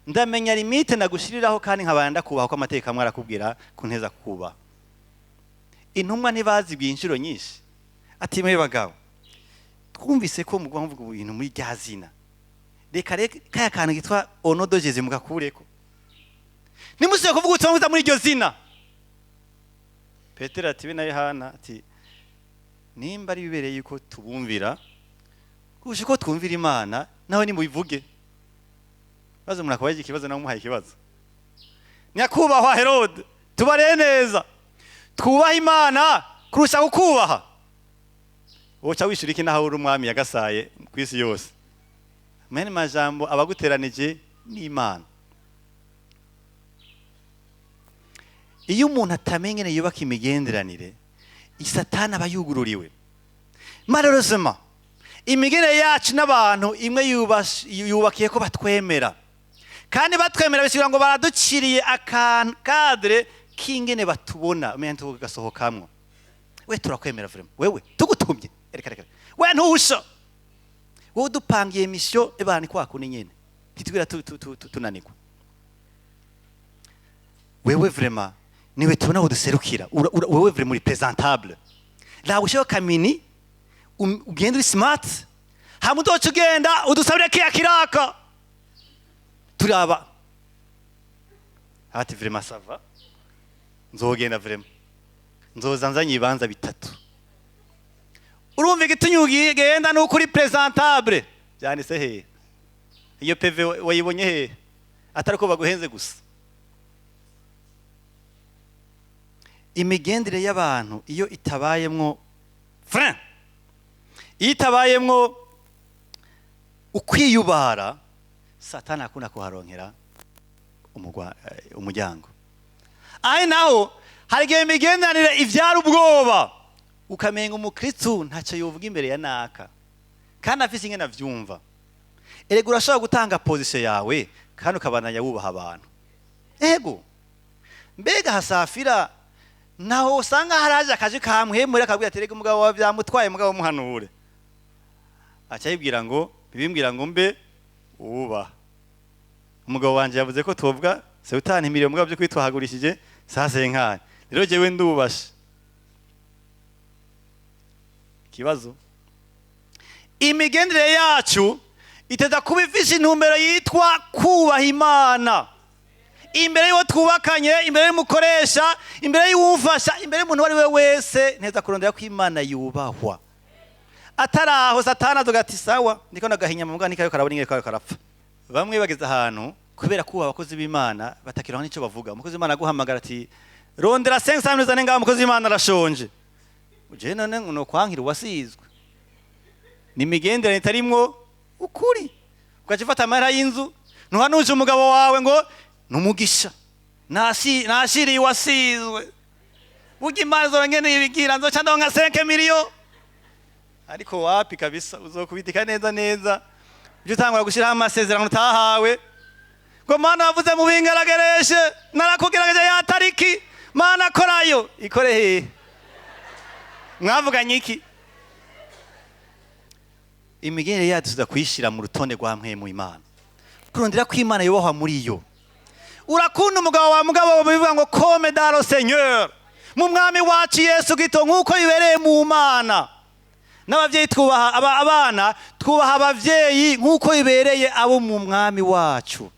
ndamenya limite nagushiriraho, kandi nkabana ndakubaha ko amategeko amwe arakubwira kunteza kukubaha. Intumwa ntibazibwiye inshuro nyinshi ati mwe bagabo twumvise ko mugwa muvuga ibintu muri rya zina, reka reka kaya kantu kitwa onodogeze mugakureko, nimusibe kuvuga ubutumwa bwiza muri iryo zina. Petero ati be na Yohana ati nimba ari bibereye yuko tubumvira kurusha uko twumvira Imana, nawe nimubivuge. Maze umuntu akabaye ikibazo nawe umuhaye ikibazo. Nyakubahwa Herode, tubareye neza, twubaha Imana kurusha kukubaha. Woca wishura iki naho uri umwami yagasaye ku isi yose? Mwene majambo abaguteranije n'Imana. Iyo umuntu atamenye ingene yubaka imigenderanire, Satani aba yugururiwe. Malheureusement, imigenderanire yacu n'abantu imwe yubakiye ko batwemera, kandi batwemera bisigura ngo baraduciriye akadre k'ingene batubona, umenya tugasohokamwo. We turakwemera vraiment, wewe tugutumye, reka reka, we ntusha, wowe dupangiye mission ebana kwa kuni nyene ntitwira tunanirwa. Wewe vraiment niwe tubona aho duserukira, wewe vraiment uri presentable, ntabwo ushaka kamini ugenda uri smart, hama uzoca ugenda udusabire kiya kiraka turaba ati vraiment ça va, nzogenda vraiment nzoza nzanye ibibanza bitatu. Urumva igitumye ugenda nuko uri presentable, byanditse hehe? Iyo PV wayibonye hehe? Atari ko baguhenze gusa. Imigendere y'abantu iyo itabayemwo frein, iyo itabayemwo ukwiyubara, Satani akunda kuharonkera umuryango. Ahe naho hari igihe imigenderanire ivyara ubwoba, ukamenga umukristo ntacyo yovuga imbere ya naka, kandi afise ingene avyumva. Erega urashobora gutanga position yawe kandi ukabandanya wubaha abantu. Ego mbega hasafira naho usanga haraje akaje kamwemura akabwira ati rega umugabo wawe byamutwaye, mugabo muhanure. Aca yibwira ngo bibimbwira ngo mbe uba umugabo wanje yavuze ko twovuga se utantimiriye mugabo byo kwitwahagurishije sasenkanye, rero jewe ndubashe. Ikibazo, imigendere yacu iteza kuba ifise intumbero yitwa kubaha Imana imbere y'uwo twubakanye, imbere y'umukoresha, imbere y'uwumfasha, imbere y'umuntu uwo ari we wese. Nteza kurondera ko Imana yubahwa. Ataraho Satani avuga ati sawa, ndiko nagahinya mu mugani kayo karabona ingene kayo karapfa. Bamwe bageze ahantu kubera kubaha abakozi b'Imana batakiraho n'icyo bavuga. Umukozi w'Imana aguhamagara ati rondera 500 uzane ngaho, umukozi w'Imana arashonje. Uje none ngo kwankira uwasizwe. Ni imigenderanire itarimwo ukuri. Ugaca ufata amahera y'inzu, ntuhanuje umugabo wawe ngo numugisha, nashiriye uwasizwe. Burya Imana izora ngene ibigira, nzoca ndonka 5 millions. Ariko wapi kabisa, uzokubitika neza neza. Uje utangura gushiraho amasezerano utahawe. Ngo Mana wavuze mu bingaragereshe, narakugerageje ya tariki, Mana korayo, ikore hehe? Mwavuganye iki? Imigenere yacu tuza kuyishira mu rutonde rwa mpwemu Imana. Kurondera ko Imana yubahwa muri yo. Urakunda umugabo wa mugabo, bivuga ngo comme dans le Seigneur, mu Mwami wacu Yesu Kristo, nk'uko bibereye mu Mana. N'ababyeyi twubaha abana, twubaha ababyeyi nk'uko bibereye abo mu Mwami wacu.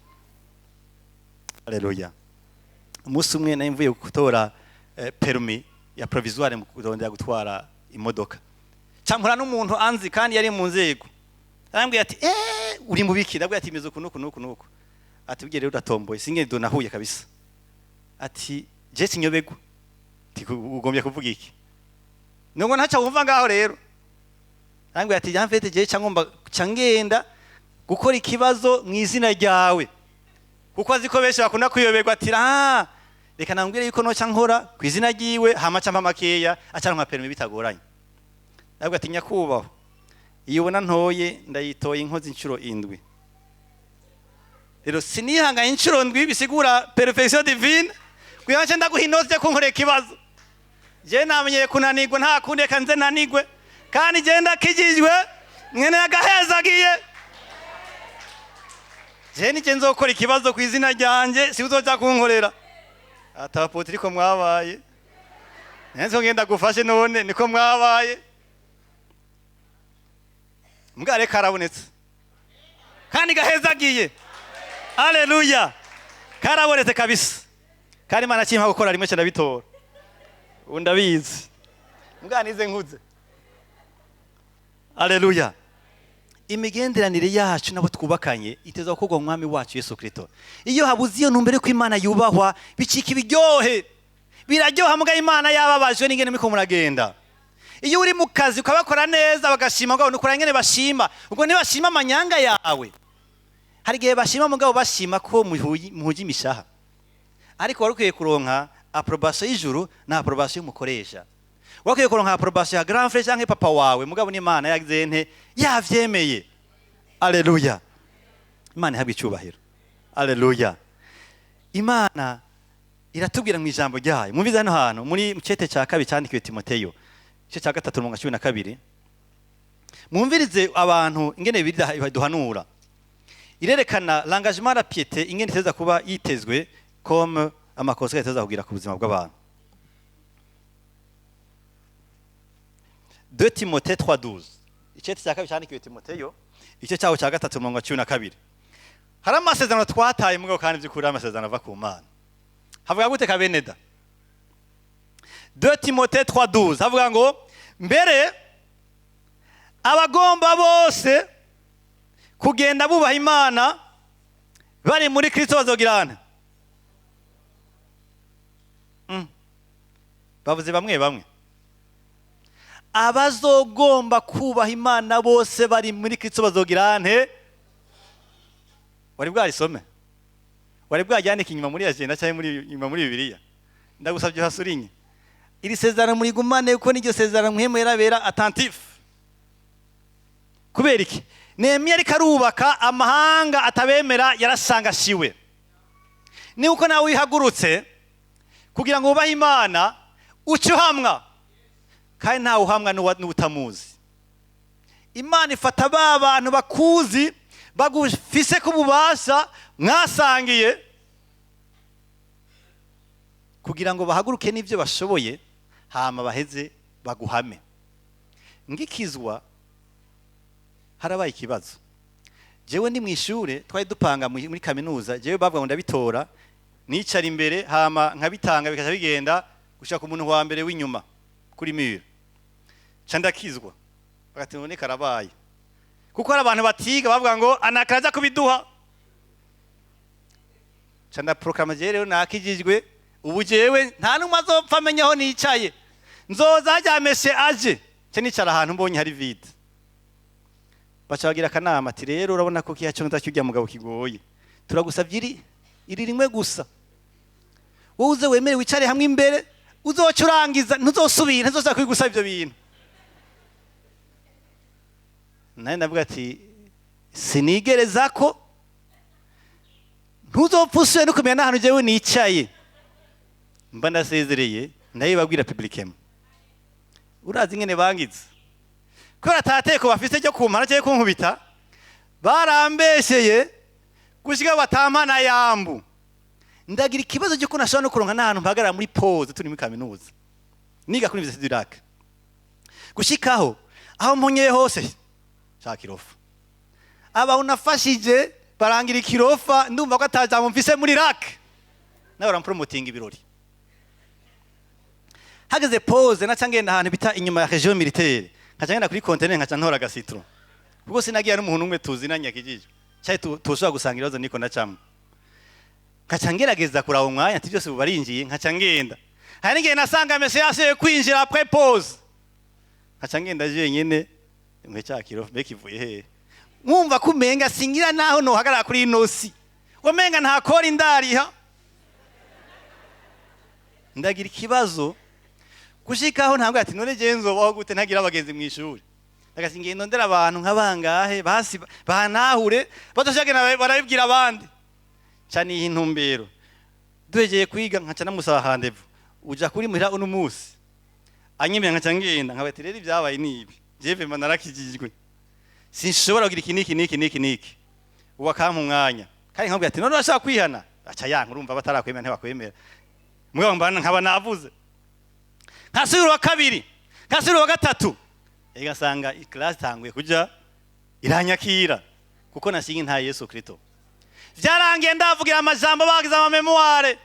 Haleluya! Umunsi umwe nari mvuye gutora permis ya provisoire mu kurondera gutwara imodoka, campura n'umuntu anzi kandi yari mu nzego. Arambwira ati: "Eh, uri mu biki?" Ndabwira ati: "Imeze uku nuku nuku nuku." Ati: "Bwiye rero uratomboye." Singe donahuye kabisa. Ati: "Je sinyobegwa." Ati: "Ugombye kuvuga iki?" Nubwo ntaca wumva ngaho rero. Arambwira ati: "En fait, je cyangomba ngenda gukora ikibazo mu izina ryawe," kuko azi ko benshi bakunda kuyoberwa. Ati: "Ah, reka nambwire yuko noca nkora ku izina ryiwe, hama ca mpa makeya, acaronka permis bitagoranye." Ndabwira ati: "Nyakubahwa, iyo ubona ntoye ndayitoye inkozi inshuro 7. Rero sinihanganye inshuro 7, bisigura perfection divine, kugira ngo ndaguha inoze ko nkorera ikibazo. Je namenyeye kunanirwa, nta kundi, reka nze nanigwe. Kandi je ndakijijwe, mwene yagahezagiye. Je nije nzokora ikibazo ku izina ryanjye, si uzoja kunkorera." Ati: "Apôtre, ko mwabaye nzi ko ngenda gufashe none niko mwabaye." Mbwa karabonetse kandi gahezagiye. Aleluya! Karabonetse kabisa. Kandi Imana kimpa gukora rimwe, ndabitora. Ubu ndabizi, mbwa nize nkuze. Aleluya! Imigenderanire yacu nabo twubakanye iteza gukorwa mu Mwami wacu Yesu Kristo. Iyo habuze iyo ntumbero ko Imana yubahwa, bicika ibiryohe. Biraryoha, muga Imana yababajwe n'ingene muriko muragenda. Iyo uri mu kazi ukabakora neza bagashima, mugabo nukora ingene bashima, ubwo ntibashima amanyanga yawe. Hari igihe bashima, mugabo bashima ko muhuje imishaha. Ariko wari ukwiye kuronka approbation y'ijuru na approbation y'umukoresha. Wari ukwiye kuronka approbation ya grand frère canke papa wawe, mugabo n'Imana yagize nte? Yavyemeye. Aleluya! Imana ihabwa icyubahiro. Aleluya! Imana iratubwira mu ijambo ryayo. Mwumvize hano hantu muri cete cya kabiri cyandikiwe Timoteyo, igice cya 3, umurongo wa 12. Mwumvirize abantu ingene Bibiliya duhanura, irerekana l'engagement, la piété, ingene iteza kuba yitezwe comme amakosa iteza kugira ku buzima bw'abantu. 2 Timothée 3:12, icete cya kabiri cyandikiwe Timoteyo, igice cyaho cya 3, umurongo wa 12. Hari amasezerano twataye, mugabo kandi by'ukuri amasezerano ava ku Mana. Havuga gute kabeneda? 2 Timothée 3:12 havuga ngo: "Mbere abagomba bose kugenda bubaha Imana bari muri Kristo bazogirana." Bavuze bamwe bamwe. Abazogomba kubaha Imana bose bari muri Kristo bazogirane. Wari bwarisome? Wari bwajyandika inyuma muri agenda cyangwa muri inyuma muri Bibiliya? Ndagusabye uhasurinye iri sezerano, murigumane, kuko n'iryo sezerano Mpwemu yarabera attentif. Kubera iki? Nehemiya ariko arubaka, amahanga atabemera yarasangashiwe. Ni uko nawe wihagurutse kugira ngo wubahe Imana, uce uhamwa, kandi ntawe uhamwa n'utamuzi. Imana ifata ba bantu bakuzi, bagufise ku bubasha mwasangiye, kugira ngo bahaguruke n'ibyo bashoboye, hama baheze baguhame. Ngikizwa harabaye ikibazo. Jewe ndi mu ishure, twari dupanga muri kaminuza. Jewe bavuga ngo ndabitora, nicara imbere, hama nkabitanga, bikaca bigenda gushaka umuntu wa mbere w'inyuma kuri mur. Ca ndakizwa, bagati: "None karabaye," kuko hari abantu batiga bavuga ngo anakaraza kubiduha. Ca ndaproclama: "Jewe rero nakijijwe, ubu jewe nta n'umwe azopfa amenya aho nicaye, nzoza haryameshe aje." Ca nicara ahantu mbonye hari vide. Baca bagira akanama, ati: "Rero urabona ko kiya cyonza cy'urya mugabo kigoye, turagusabye iri rimwe gusa, wowe uze wemere wicare hamwe imbere, uzoca urangiza, ntuzosubira, ntuzosubira kwigusaba ibyo bintu." Nawe ndavuga ati: "Sinigereza ko ntuzopfa usuye no kumenya n'ahantu jewe nicaye." Mba ndasezereye, ndabibabwira publiquement. Urazi ingene bangize? Kubera atateko bafise ryo kumpana cyangwa kunkubita, barambesheye. Gushika batampana yambu. Ndagira ikibazo cyo nashobora no kuronka n'ahantu mpagarara muri pause turi muri kaminuza. Niga kuri Université du Lac. Gushikaho aho mpunyeye hose shaka irofa. Aba unafashije barangira ikirofa, ndumva ko atajambo mfise muri Lac. Nawe barampromotinga ibirori. Hageze pause naca ngenda ahantu bita inyuma ya région militaire. Nkaca ngenda kuri conteneur, nkaca ntora agasitro. Kuko sinagiye n'umuntu umwe tuzinanye akijije. Cyayi tushobora gusanga ibibazo niko ndacamo. Nkaca ngerageza kuraba umwanya ati byose barinjiye, nkaca ngenda. Hari n'igihe nasanga monsieur yasubiye kwinjira après pause. Nkaca ngenda jenyene mwe cya kiro mbe kivuye hehe? Nkumva ko umenga singira naho nohagarara kuri ino si. Umenga nta kora indariha. Ndagira ikibazo gushikaho ntabwo ati none je nzobaho gute ntagira abagenzi mu ishuri. Ndagati ngendo ndera abantu nkabangahe basi bantahure badoshagena barabibwira abandi. Ca niha intumbero. Duhegeye kwiga nkaca namusaba rendez-vous. Uja kuri muhira uno musi. Anyemera nkaca ngenda nkabati rero ibyabaye nibi. Je vraiment narakijijwe. Sinshobora kugira iki niki niki niki niki. Ubu akampa umwanya. Kandi nkabwira ati none urashaka kwihana? Aca yanka, urumva batarakwemera ntibakwemera. Mugabo mbana nkaba navuze. Nkasubira uwa kabiri, nkasubira uwa gatatu. Ega nsanga classe itanguye kuja iranyakira kuko nashinga nta Yesu Kristo. Vyarangiye ndavugira amajambo bagize ama mémoire.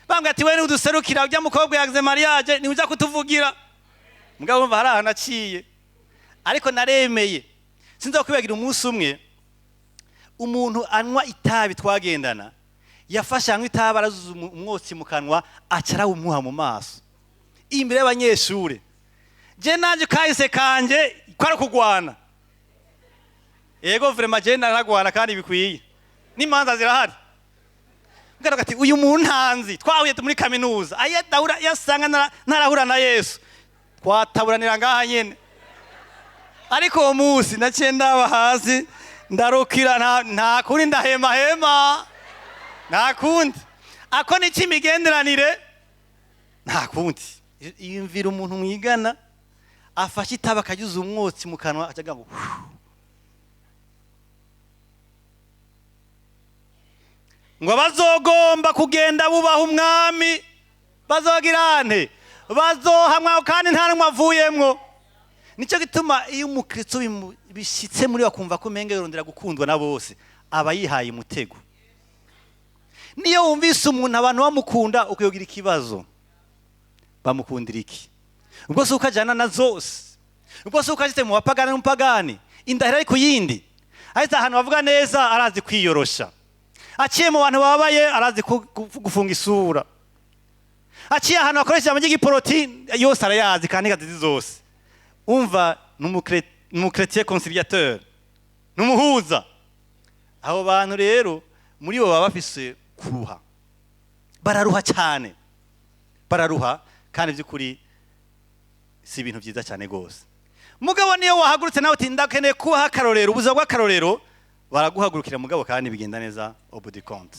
Bambwira ati we nuduserukira ujya mukobwa yagize mariage ni uja kutuvugira. Mugabo umva hari ahantu naciye. Ariko naremeye. Sinzokwibagira umunsi umwe umuntu anywa itabi twagendana yafashe anywa itabi arazuza umwotsi mu kanwa aca arawumuha mu maso imbere y'abanyeshure. Je nanje kahise kanje kwari kugwana. Yego, vraiment je naragwana kandi bikwiye. N'imanza zirahari. Mbwira ati uyu muntu ntanzi twahuye muri kaminuza aya dahura yasanga narahura na Yesu twataburanira ngaha nyene. Ariko uwo munsi naciye ndaba hasi ndarukira, nta kundi, ndahemahema, nta kundi, ako ni imigenderanire, nta kundi. Yumvira umuntu mwigana afashe itabi akagize umwotsi mu kanwa acaga ngo "Hu." Ngo bazogomba kugenda bubaha umwami bazogirante bazohamwa kandi nta numwe avuyemwo. Nicyo gituma iyo umukristo bishitse muri bakumva ko umenga yorondera gukundwa na bose aba yihaye umutego. Niyo wumvise umuntu abantu bamukunda ukayogira ikibazo, bamukundira iki? Ubwo si uko ajana na zose, ubwo si uko ashitse mu bapagani n'umupagani indahiro ari ku yindi, ahita ahantu bavuga neza arazi kwiyorosha, aciye mu bantu bababaye arazi gufunga isura, aciye ahantu bakoresha ijambo ry'igiporoti yose arayazi kandi kazizi zose. Umva n'umuchrétien conciliateur, n'umuhuza. Abo bantu rero muri bo baba bafise kuruha, bararuha cyane, bararuha kandi by'ukuri si ibintu byiza cyane gose. Mugabo niyo wahagurutse nawe uti ndakeneye kubaha akarorero, ubuzima bw'akarorero, baraguhagurukira mugabo kandi bigenda neza au bout du compte.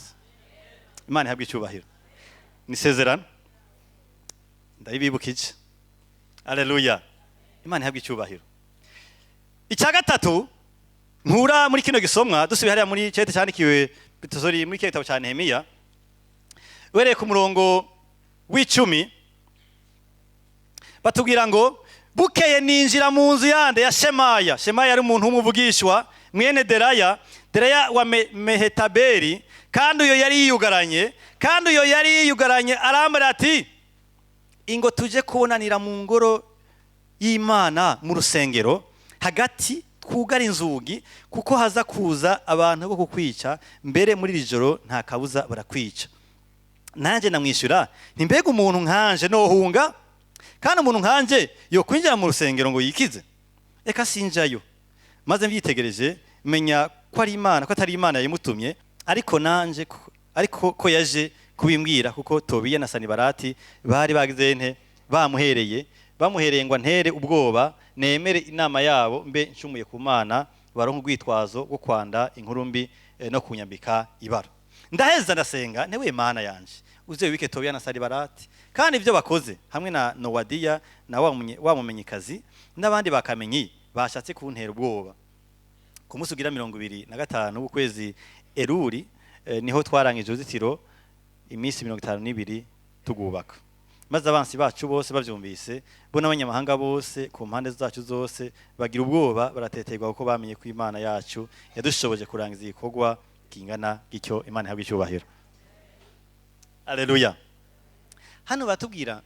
Imana ihabwe icyubahiro. Ni isezerano ndabibibukije. Haleluya. Imana ihabwe icyubahiro. Icya gatatu nkura muri kino gisomwa, dusubiye hariya muri cete cyandikiwe sorry, muri kino gitabo cya Nehemiya, uhereye ku murongo w'10, batubwira ngo bukeye ninjira mu nzu yande ya Shemaya. Shemaya yari umuntu w'umuvugishwa mwene Deraya, Deraya wa Mehetabeli, kandi uyo yari yiyugaranye, kandi uyo yari yiyugaranye arambara ati ingo tuje kubonanira mu ngoro y'Imana mu rusengero hagati, twugara inzugi kuko haza kuza abantu bo kukwica, mbere muri iri joro nta kabuza barakwica. Nanjye namwishyura nti mbega umuntu nkanje nohunga? Kandi umuntu nkanje yo kwinjira mu rusengero ngo yikize? Eka sinjayo. Maze mbyitegereje menya ko ari Imana, ko atari Imana yayimutumye, ariko nanje ariko ko yaje kubimbwira, kuko Tobiya na Sanibarati bari bagize nte bamuhereye ngo antere ubwoba, nemere inama yabo mbe ncumuye ku Mana, baronke urwitwazo rwo kwanda inkuru mbi no kunyambika ibara. Ndaheza ndasenga ntewe Mana yanje uze wibike Tobiya na Sanibarati kandi ibyo bakoze hamwe na Nowadiya na wa mumenyikazi n'abandi bakamenyi bashatse kuntera ubwoba. Ku munsi ugira 25 w'ukwezi Eruri, niho twarangije uruzitiro iminsi 52 tugubaka. Maze abansi bacu bose bavyumvise, bo n'abanyamahanga bose ku mpande zacu zose, bagira ubwoba, barateterwa, kuko bamenye ko Imana yacu yadushoboje kurangiza igikorwa kingana gityo. Imana ihabwe icyubahiro. Aleluya. Hano batubwira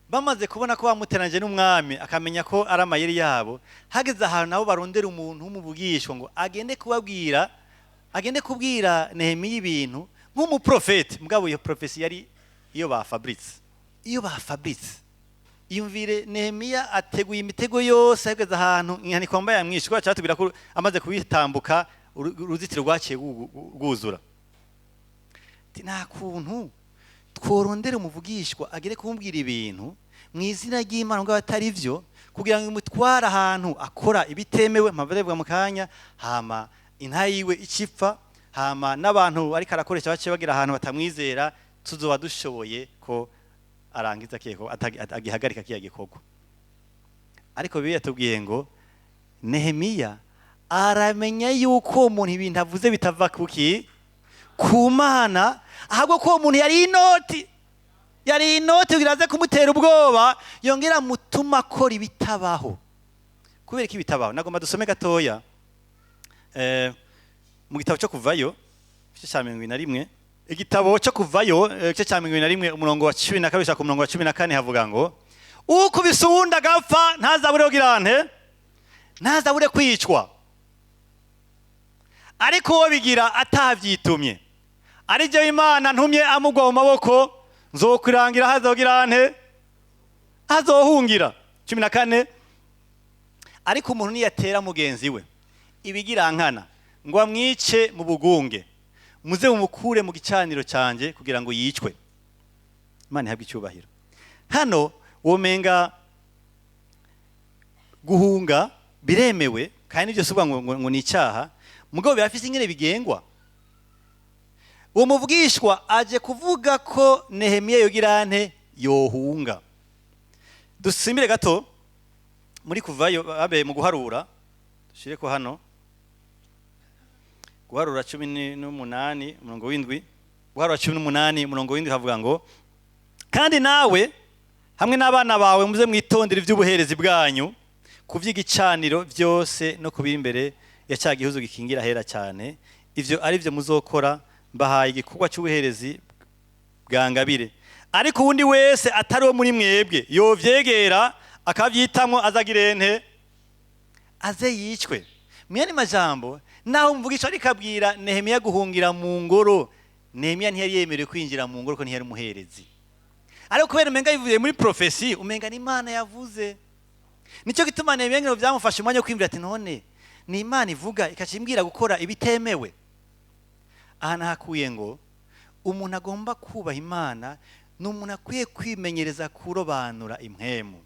bamaze kubona ko bamuteranyije n'umwami, akamenya ko ari amayeri yabo. Hageze ahantu nabo barondera umuntu w'umuvugishwa ngo agende kubabwira, agende kubwira Nehemiya ibintu nk'umuprofeti. Mugabo iyo prophétie yari iyo bafabrice, iyo bafabrice. Iyumvire, Nehemiya ateguye imitego yose, hageze ahantu inkanikomba yamwishe, kubera cyatubwira ko amaze kubitambuka uruzitiro rwaciye rwuzura. Ati, nta kuntu tworondera umuvugishwa agere kumbwira ibintu mu izina ry'Imana ngo atari byo, kugira ngo imutware ahantu akora ibitemewe, mpamvu mu kanya, hama inta yiwe icipfa, hama n'abantu ariko arakoresha bace bagira ahantu batamwizera, tuzoba dushoboye ko arangiza keko agihagarika kiya gikorwa. Ariko Bibiliya yatubwiye ngo Nehemiya aramenya yuko uwo muntu ibintu avuze bitava kuki? Ku Mana, ahubwo ko uwo muntu yari inoti, yari inoti kugira aze kumutera ubwoba, yongera amutuma akora ibitabaho. Kubera ko ibitabaho, nagomba dusome gatoya mu gitabo cyo Kuvayo, igice cya 41. Igitabo cyo Kuvayo, igice cya 41, umurongo wa 12 gushika ku murongo wa 14, havuga ngo: ukubise uwundi agapfa ntazabure kugira nte? Ntazabure kwicwa. Ariko uwo bigira atavyitumye, ari byo Imana ntumye amugwa mu maboko, nzokwirangira hazogira nte? Azohungira. 14: ariko umuntu niyatera mugenzi we ibigirankana ngo amwice mu bugunge, muze mumukure mu gicaniro cyanjye kugira ngo yicwe. Imana ihabwe icyubahiro. Hano womenga guhunga biremewe, kandi nibyo si ukuvuga ngo ni icyaha, mugabo birafise ingene bigengwa. Uwo muvugishwa aje kuvuga ko Nehemiya yogira nte? Yohunga. Dusimbire gato muri Kuvayo, abe mu Guharura, dushire ko hano Guharura 18 umurongo w'indwi. Guharura 18 umurongo w'indwi havuga ngo: kandi nawe hamwe n'abana bawe muze mwitondere iby'ubuherezi bwanyu ku by'igicaniro byose no kubiri imbere ya cya gihuzu gikingira ahera cyane. Ivyo ari byo muzokora, mbahaye igikorwa cy'ubuherezi bwa ngabire. Ariko uwundi wese atari uwo muri mwebwe yovyegera akavyitamwo, azagire nte? Aze yicwe. Mwene majambo, naho mvugisha ariko abwira Nehemiya guhungira mu ngoro, Nehemiya ntiyari yemerewe kwinjira mu ngoro ko ntiyari umuherezi. Ariko kubera umenga bivuye muri prophétie, umenga ni Imana yavuze, nicyo gituma Nehemiya ngo byamufashe umwanya wo kwiyumvira ati: none ni Imana ivuga ikacimbwira gukora ibitemewe? Aha nahakuye ngo umuntu agomba kubaha Imana ni umuntu akwiye kwimenyereza kurobanura impwemu,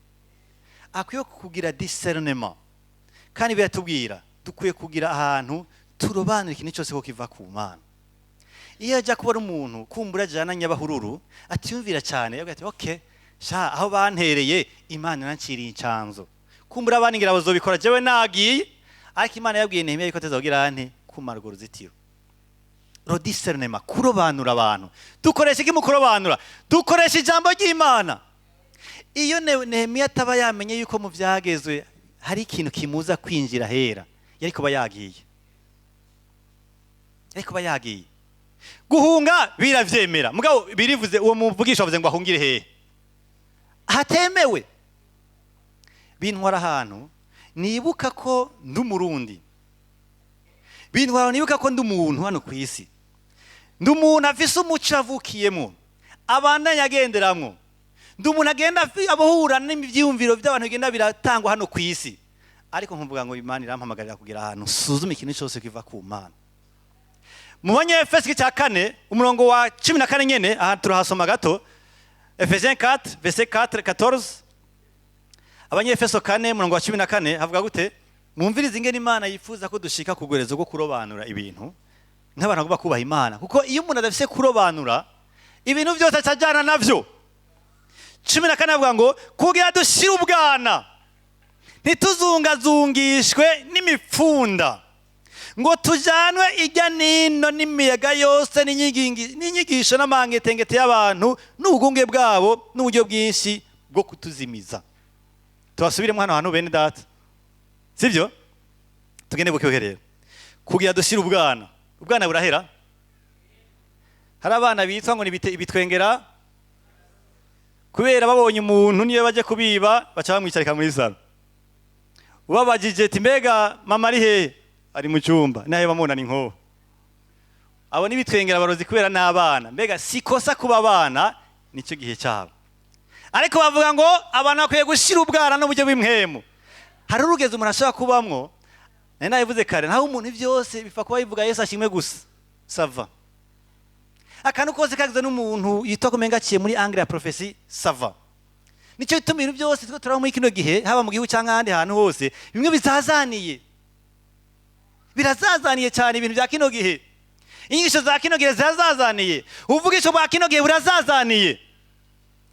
akwiye kugira discernement. Kandi biratubwira dukwiye kugira ahantu turobanura ikintu cyose ko kiva ku Mana. Iyo ajya kubona umuntu kumbura ajana nyabahururu atiyumvira cyane, yavuga ati: okay sha, aho bantereye Imana nanciriye incanzo, kumbura abandi ngira bazobikora jewe nagiye. Ariko Imana yabwiye Nehemiya yuko atazogira nte? Kumara urwo ruzitiro. Le discernement, kurobanura abantu. Dukoresha iki mu kurobanura? Dukoresha ijambo ry'Imana. Iyo Nehemiya ataba yamenye yuko mu byagezwe hari ikintu kimuza kwinjira hera, yari kuba yagiye, yari kuba yagiye. Guhunga biravyemera, mugabo birivuze uwo muvugisha wavuze ngo ahungire hehe? Hatemewe. Bintwara ahantu nibuka ko ndi Umurundi, bintwara nibuka ko ndi umuntu hano ku isi, ndi umuntu afise umuco avukiyemo abandanya agenderamwo, ndi umuntu agenda abahura n'ibyiyumviro by'abantu bigenda biratangwa hano ku isi. Ariko nkuvuga ngo Imana irampamagarira kugira ahantu suzuma ikintu cyose kiva ku Mana. Mu Banyefesi cya 4 umurongo wa 14 nyene, aha turahasoma gato. Ephésiens 4 verset 4 14. Abanyefeso 4 umurongo wa 14 havuga gute? Mwumvirize ingene Imana yifuza ko dushika ku rwerezo rwo kurobanura ibintu nk'abantu bagomba kubaha Imana, kuko iyo umuntu adafise kurobanura, ibintu byose acajana navyo. 14 avuga ngo: kugira dushire ubwana, ntituzungazungishwe n'imipfunda, Ngo tujanwe ijya nino n'imiyaga yose n'inyigisho n'amangetengete y'abantu n'ubugunge bwabo n'uburyo bwinshi bwo kutuzimiza. Tubasubiremo hano hantu, bene data, sibyo? Tugende bukebuke rero kugira dushyire ubwana. Ubwana burahera. Hari abana bitwa ngo ni ibitwengera, kubera babonye umuntu niyo bajya kubiba baca bamwicarika muri salon. Ubabajije ati: "Mbega mama ari hehe?" "Ari mu cyumba." Nawe bamubona ni nkoho. Abo n'ibitwengera abarozi kubera n'abana. Mbega si kosa kuba abana, nicyo gihe cyabo. Ariko bavuga ngo abantu bakwiye gushyira ubwana n'uburyo bw'impwemu. Hari urugezi umuntu ashobora kubamwo, nari nabivuze kare, naho umuntu byose bipfa kuba bivuga "Yesu ashimwe" gusa, ça va. Akantu kose kagize n'umuntu yitwa ko aciye muri angle ya prophétie, ça va. Nicyo bituma ibintu byose two turaba muri kino gihe, haba mu gihugu cyangwa ahandi hantu hose, bimwe bizazaniye, birazazaniye cyane. Ibintu bya kino gihe, inyigisho za kino gihe zirazazaniye, ubuvugisho bwa kino gihe burazazaniye,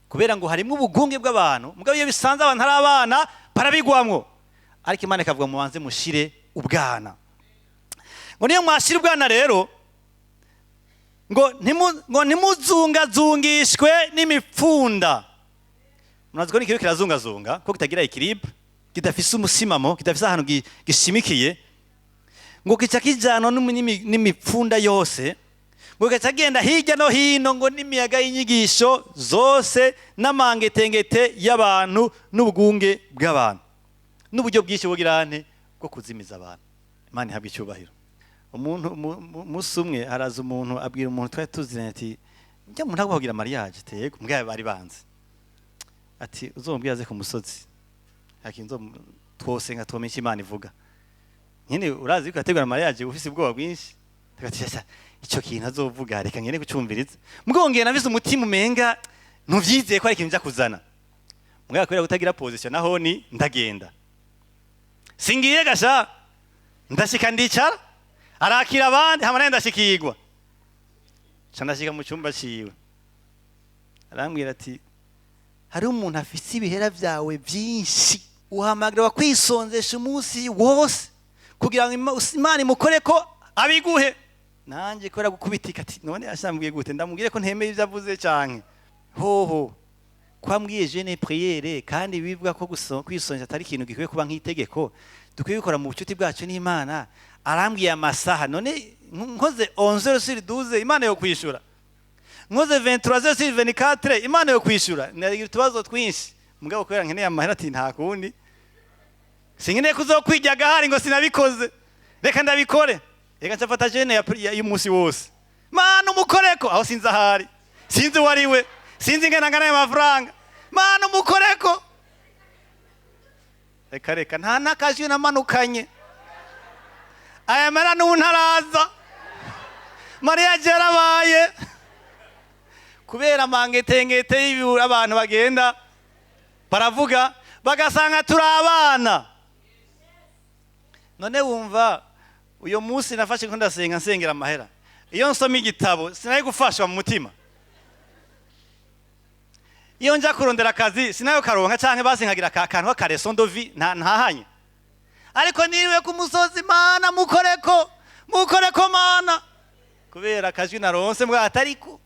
kubera ngo harimo ubugunge bw'abantu. Mugabo iyo bisanze abantu ari abana, barabigwamwo. Ariko Imana ikavuga: "Mubanze mushire ubwana." Ngo niyo mwashira ubwana rero, ngo ntimuzungazungishwe n'imipfunda. Murazi ko n'ikintu kirazungazunga ko kitagira équilibre, kidafise umusimamo, kidafise ahantu gishimikiye, ngo kica kijanwa n'imipfunda yose, ngo gaca genda hirya no hino, ngo n'imiyaga y'inyigisho zose n'amangetengete y'abantu n'ubugunge bw'abantu n'uburyo bwinshi bugirante bwo kuzimiza abantu. Imana ihabwa icyubahiro. Umuntu umunsi umwe haraza umuntu abwira umuntu twari tuziranye ati: "Njya umuntu agomba kugira mariage tego mbwa bari banze." Ati: "Uzomubwira aze ku musozi, hakinzo twosenga, twomenya icyo Imana ivuga." Nyine urazi ko ategura mariage ufise ubwoba bwinshi. Tugati: "Sha, icyo kintu azovuga reka ngene kucumviriza." Mugabo ngenda nafise umutima umenga ntuvyizeye ko ari ikintu nja kuzana. Mugabo kubera kutagira position naho ni ndagenda, singiye gasha, ndashika ndicara, arakira abandi, hama nawe ndashikirwa. Ca ndashika mu cyumba ciwe, arambwira ati: "Hariho umuntu afise ibihera vyawe vyinshi, uhamagarwa kwisonzesha umunsi wose kugira ngo Imana imukore ko abiguhe." Nanjye kubera gukubitika ati: "None yashambwiye gute? Ndamubwire ko ntemeye ibyo avuze canke hoho kwambwiye jeûne prière?" Kandi bivuga ko kwisonzesha atari ikintu gikwiye kuba nk'itegeko, dukwiye gukora mu bucuti bwacu n'Imana. Arambwiye amasaha, none nkoze 11 sur 12 Imana yo kwishura? Nkoze 23 sur 24 Imana yo kwishura? Nagira utubazo twinshi. Mugabo kubera nkeneye amahera, ati: "Nta kundi, sinkeneye kuzokwijya gahari ngo sinabikoze, reka ndabikore, reka ncafata jeûne y'umunsi wose." Mana umukoreko, aho sinzi ahari, sinzi uwo ari we, sinzi ingana angana ayo mafaranga. Mana umukoreko. Reka reka, nta n'akajwi namanukanye. Aya mara n'ubu ntaraza. Mariya yarabaye kubera amangetengete y'ibihuru, abantu bagenda baravuga bagasanga turi abana. None wumva uyu munsi nafashe ko ndasenga, nsengera amahera, iyo nsoma igitabo sinari gufashwa mu mutima? Iyo nja kurondera akazi sinayo karonka, canke basi nkagira aka kantu k'aka leçon de vie ntahanye? Ariko niriwe ku musozi: "Mana mukoreko, mukoreko Mana," kubera akajwi naronse mbwa atariko.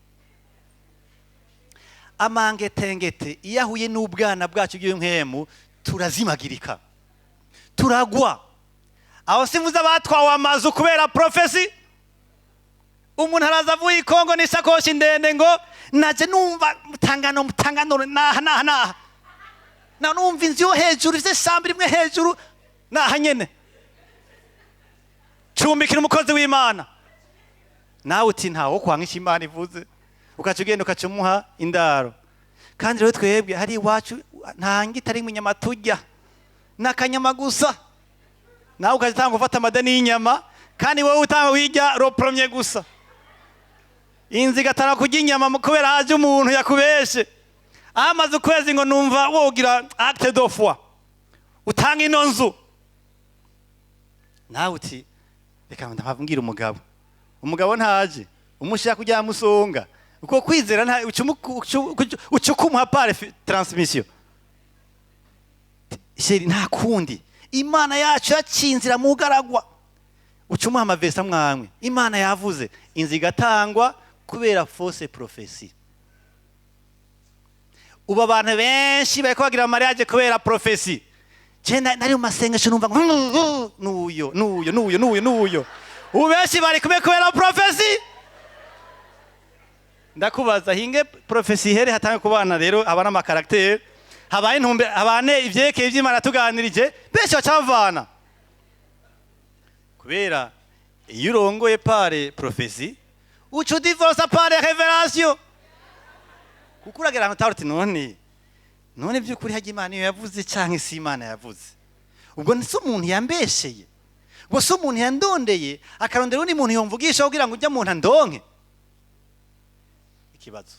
Amangetengete iyo ahuye n'ubwana bwacu bw'impwemu, turazimagirika, turagwa. Aho simvuze abatwawe amazu kubera prophétie. Umuntu araza avuye i Kongo n'isakoshi ndende ngo: "Naje numva mutangano, mutangano naha naha naha, na numva inzu yo hejuru ifite chambre imwe hejuru naha nyene, cumbikira umukozi w'Imana." Nawe uti: "Ntawo kwanga icyo Imana ivuze." Ukaca ugenda ukaca umuha indaro. Kandi rero twebwe hari iwacu nta ngita rimwe inyama turya n'akanyama gusa. Nawe ukaca utanga ufata amadeni y'inyama, kandi wowe utanga wirya le premier gusa. Inzu igatara kurya inyama kubera haje umuntu yakubeshe amaze ukwezi ngo: "Numva wogira acte de foi, utanga ino nzu." Nawe uti: "Reka ndababwira umugabo." Umugabo ntaje umushaka kujya musonga uko kwizera nta uca ukumuha par transmission. Chéri, nta kundi, Imana yacu yacinzira mu garagwa. Uca umuha amavesi amwamwe. Imana yavuze, inzu igatangwa kubera fausse prophétie. Ubu abantu benshi bariko bagira mariage kubera prophétie. Je nari mu masengesho, numva ngo nuyo, nuyo, nuyo, nuyo, nuyo. Ubu benshi bari kumwe kubera prophétie. Ndakubaza, hinge prophétie ihere, hatange kubana rero, aba n'ama caractère, habaye intumbe, habane ivyerekeye ivy'Imana tuganirije, benshi bacavana kubera iyo urongoye par prophétie, uca udivorsa par révélation, kuko uragera ahantu utaruti none by'ukuri hajya Imana iyo yavuze canke si Imana yavuze? Ubwo si umuntu yambesheye? Ubwo si umuntu yandondeye, akarondera undi muntu yomvugisha kugira ngo ujya muntu andonke? Ikibazo,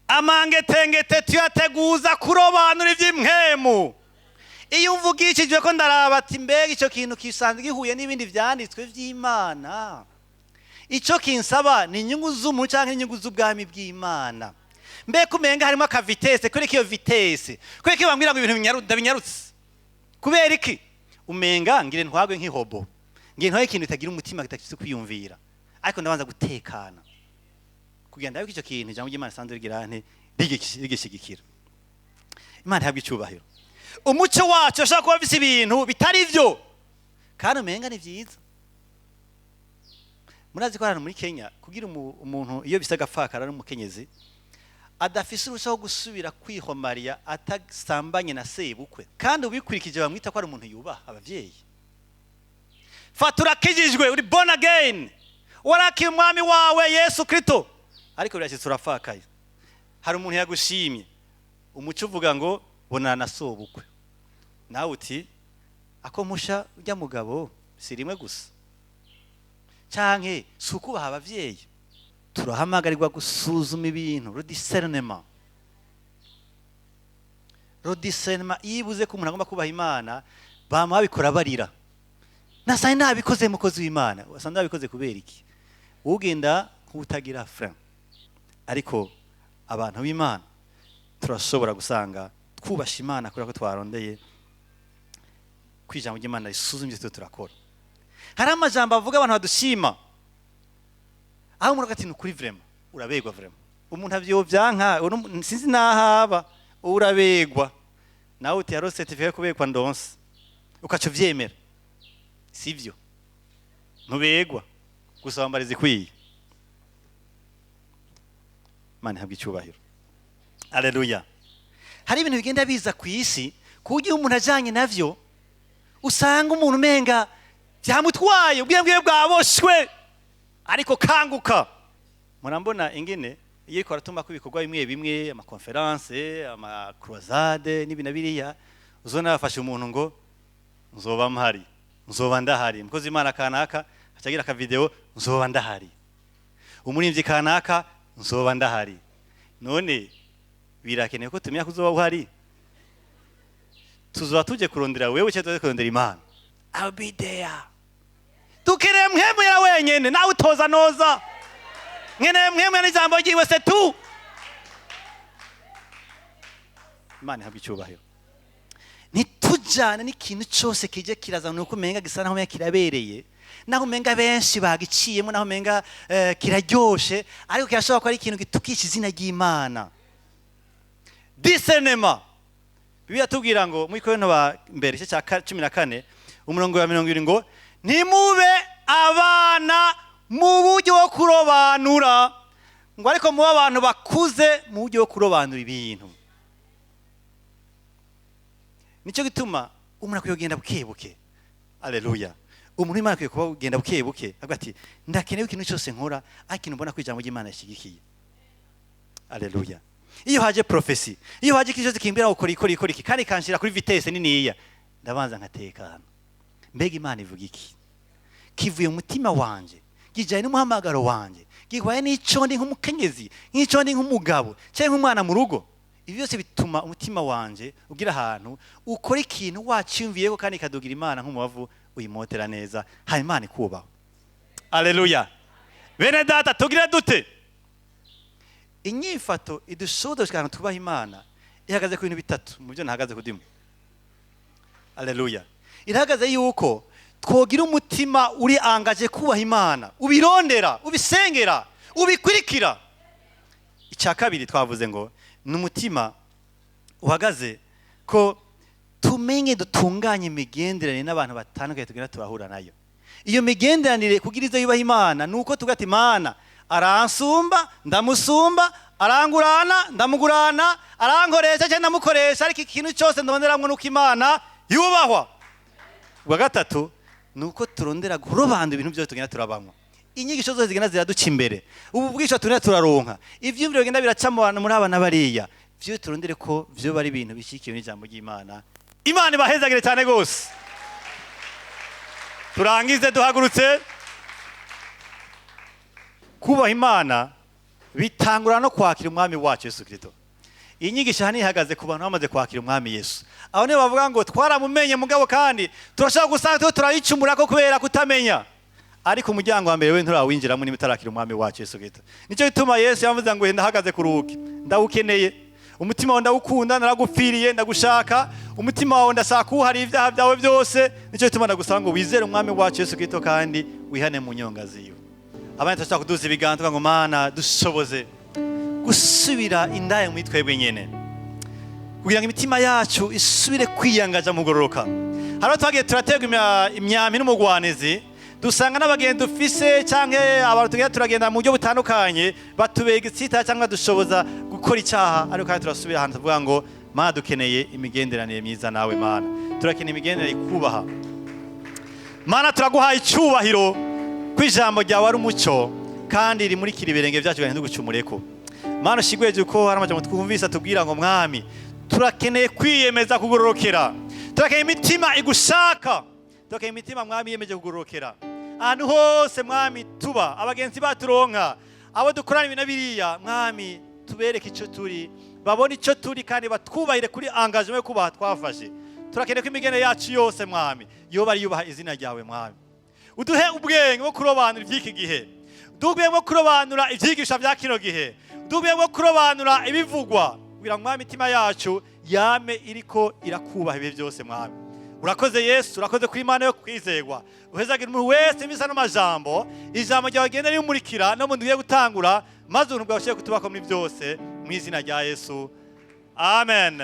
amangetengete tuyateguza kurobanura ivy'impwemu. Iyo umvugishijwe ko ndaraba ati: mbega icyo kintu kisanzwe gihuye n'ibindi vyanditswe vy'Imana? Icyo kinsaba ni inyungu z'umuntu cyangwa inyungu z'ubwami bw'Imana? Mbega umenga harimo aka vitesse? Kubera iyo vitesse, kubera ko bambwira ngo ibintu ndabinyarutse, kubera iki? Umenga ngire ntwagwe nk'ihobo, ngire ntwagwe ikintu kitagira umutima, kitafite kwiyumvira. Ariko ndabanza gutekana kugira ndabe ko icyo kintu ijambo ry'Imana isanzwe rigira nte, rigishigikira. Imana ihabwa icyubahiro. Umuco wacu ashobora kuba afise ibintu bitari byo kandi umenga ni byiza. Murazi ko hano muri Kenya, kugira umuntu iyo bisa agapfakara n'umukenyezi adafise uruhushya rwo gusubira kwihomariya atasambanye na sebukwe, kandi ubikurikije bamwita ko ari umuntu yubaha abavyeyi. Fata urakijijwe, uri born again, warakiye umwami wawe Yesu Kristo, ariko birashyitse urapfakaye, hari umuntu yagushimye, umuco uvuga ngo bonana na sobukwe, nawe uti ako mpusha ujya mugabo si rimwe gusa, canke si ukubaha abavyeyi? Turahamagarirwa gusuzuma ibintu, le discernement, le discernement. Iyo ibuze ko umuntu agomba kubaha Imana, bama babikora barira: nasanze nabikoze, mukozi w'Imana. Wasanze nabikoze kubera iki? Ugenda nk'utagira frein. Ariko abantu b'Imana turashobora gusanga twubasha Imana kubera ko twarondeye ko ijambo ry'Imana risuzuma ibyo turakora. Hari amajambo avuga abantu badushima, aho umuntu ati: "Ni ukuri, vraiment urabegwa, vraiment." Umuntu avyovyanka, sinzi nahaba urabegwa, nawe uti haro certificat yo kubekwa ndonse, ukaca uvyemera. Sivyo, ntubegwa, gusa wambara izikwiye. Imana ihabwa icyubahiro. Aleluya. Hari ibintu bigenda biza ku isi, ku buryo iyo umuntu ajanye navyo usanga umuntu umenga byamutwaye, ubwenge bwiwe bwaboshwe. Ariko kanguka. Murambona ingene iyo ariko aratuma ko ibikorwa bimwe bimwe, ama conférences, ama croisades n'ibi na biriya, uzona bafashe umuntu ngo nzoba mpari, nzoba ndahari. Mukozi Imana kanaka acagira aka vidéo: "Nzoba ndahari." Umurimbyi kanaka: "Nzoba ndahari." None birakenewe ko tumenya ko uzoba uhari? Tuzoba tuje kurondera wewe cyangwa tuje kurondera Imana? I'll be there. Dukeneye mpwemu ya wenyene, nawe utoza noza. Nkeneye mpwemu n'ijambo ryiwe se tu. Imana ihabwa icyubahiro. Ntitujyane n'ikintu cyose kije kiraza nuko umenga gisa naho umenga kirabereye, naho umenga benshi bagiciyemo, naho umenga kiraryoshe, ariko kirashobora kuba ari ikintu gitukisha izina ry'Imana. Discernement. Bibiliya tubwira ngo muri Korinto ba mbere, igice cya 14, umurongo wa 20, ngo ntimube abana mu buryo bwo kurobanura, ngo ariko mube abantu bakuze mu buryo bwo kurobanura ibintu. Nicyo gituma umuntu akwiye kugenda buke buke. Aleluya. Umuntu w'Imana akwiye kuba kugenda buke buke, avuga ati: ndakenewe ikintu cyose nkora, ariko ikintu mbona ko ijambo ry'Imana rishyigikiye. Aleluya. Iyo haje prophétie, iyo haje ikintu cyose kimbwira ngo kora ikora ikora iki, kandi kanshira kuri vitesse niniya, ndabanza nkatekana. Mbega Imana ivuga iki? Kivuye mu mutima wanje, kijanye n'umuhamagaro wanje, gihwaye n'ico ndi nk'umukenyezi, nk'ico ndi nk'umugabo cyangwa nk'umwana mu rugo? Ibi byose bituma umutima wanje ugira ahantu ukora ikintu waciyumviyeko, kandi ikadugira Imana nk'umubavu uyimotera neza, hanyuma Imana ikubaho. Aleluya. Bene data, tugire dute? Inyifato idushoboza gushika ahantu twubaha Imana ihagaze ku bintu bitatu mu byo nahagaze kudimu. Aleluya. Irahagaze yuko twogira umutima uri engagé kubaha Imana, ubirondera, ubisengera, ubikurikira. Icya kabiri twavuze ngo ni umutima uhagaze ko tumenye dutunganye imigenderanire n'abantu batandukanye tugenda turahura nayo. Iyo migenderanire kugira izo yubaha Imana ni uko tuvuga ati: "Imana aransumba, ndamusumba, arangurana, ndamugurana, arankoresha cyangwa ndamukoresha, ariko ikintu cyose ndonderamwo nuko Imana yubahwa." Ubwa gatatu ni uko turondera kurobanura ibintu byose tugenda turabanywa, inyigisho zose zigenda ziraduca imbere, ubu bwisho tugenda turaronka, ivyiyumviro bigenda biraca mu bantu, muri aba na bariya, vyo turondere ko vyo bari ibintu bishyikiwe n'ijambo ry'Imana. Imana ibahezagire cyane gose. Turangize duhagurutse. Kubaha Imana bitangura no kwakira Umwami wacu Yesu Kristo. Iyi nyigisho hano ihagaze ku bantu bamaze kwakira Umwami Yesu. Aho nibo bavuga ngo twaramumenye, mugabo kandi turashobora gusanga tuba turayicumura ko kubera kutamenya. Ariko umuryango wa mbere we nturawinjiramo niba utarakira Umwami wacu Yesu Kristo. Nicyo gituma Yesu yavuze ngo: "Ndahagaze ku rugi, ndawukeneye umutima wawe, ndawukunda, naragupfiriye, ndagushaka umutima wawe, ndashaka kuwuhariye ibyaha byawe byose. Nicyo gituma ndagusaba ngo wizere Umwami wacu Yesu Kristo kandi wihane mu nyonga ziwe." Abandi turashaka kuduza ibiganza tuvuga ngo: "Mana, dushoboze gusubira indaya muri twebwe nyene, kugira ngo imitima yacu isubire kwiyangaja mu kugororoka." Hari aho twagiye turaterwa imyambi n'umugwanizi, dusanga n'abagenzi dufise canke abantu tugenda turagenda mu buryo butandukanye batubega igitsita cyangwa dushoboza gukora icyaha. Ariko kandi turasubira ahantu tuvuga ngo: "Mana, dukeneye imigenderanire myiza nawe. Mana, turakeneye imigenderanire ikubaha. Mana, turaguhaye icyubahiro ko ijambo ryawe ari umucyo kandi rimurikira ibirenge byacu kugira ngo ntitugucumureko. Mana, ushigweje ko hari amajambo twumvise atubwira ngo: 'Mwami, turakeneye kwiyemeza kugororokera, turakeneye imitima igushaka, turakeneye imitima, Mwami, yiyemeje kugororokera ahantu hose, Mwami, tuba, abagenzi baturonka, abo dukorana ibintu biriya. Mwami, tubereke icyo turi, babone icyo turi kandi batwubahire kuri engagement yo kubaha twafashe. Turakeneye ko imigene yacu yose, Mwami, yoba ari yubaha izina ryawe. Mwami, uduhe ubwenge bwo kurobanura iby'iki gihe, uduhe ubwenge bwo kurobanura ibyigisha bya kino gihe, uduhe ubwenge bwo kurobanura ibivugwa, kugira ngo, Mwami, imitima yacu yame iriko irakubaha ibihe byose. Mwami, urakoze. Yesu, urakoze kuri Imana yo kwizegwa. Uhezagira umuntu wese bisa n'amajambo, ijambo ryawe rigenda rimurikira no mu ugiye gutangura, maze ubuntu bwawe bushobore kutubako muri byose, mu izina rya Yesu, amen.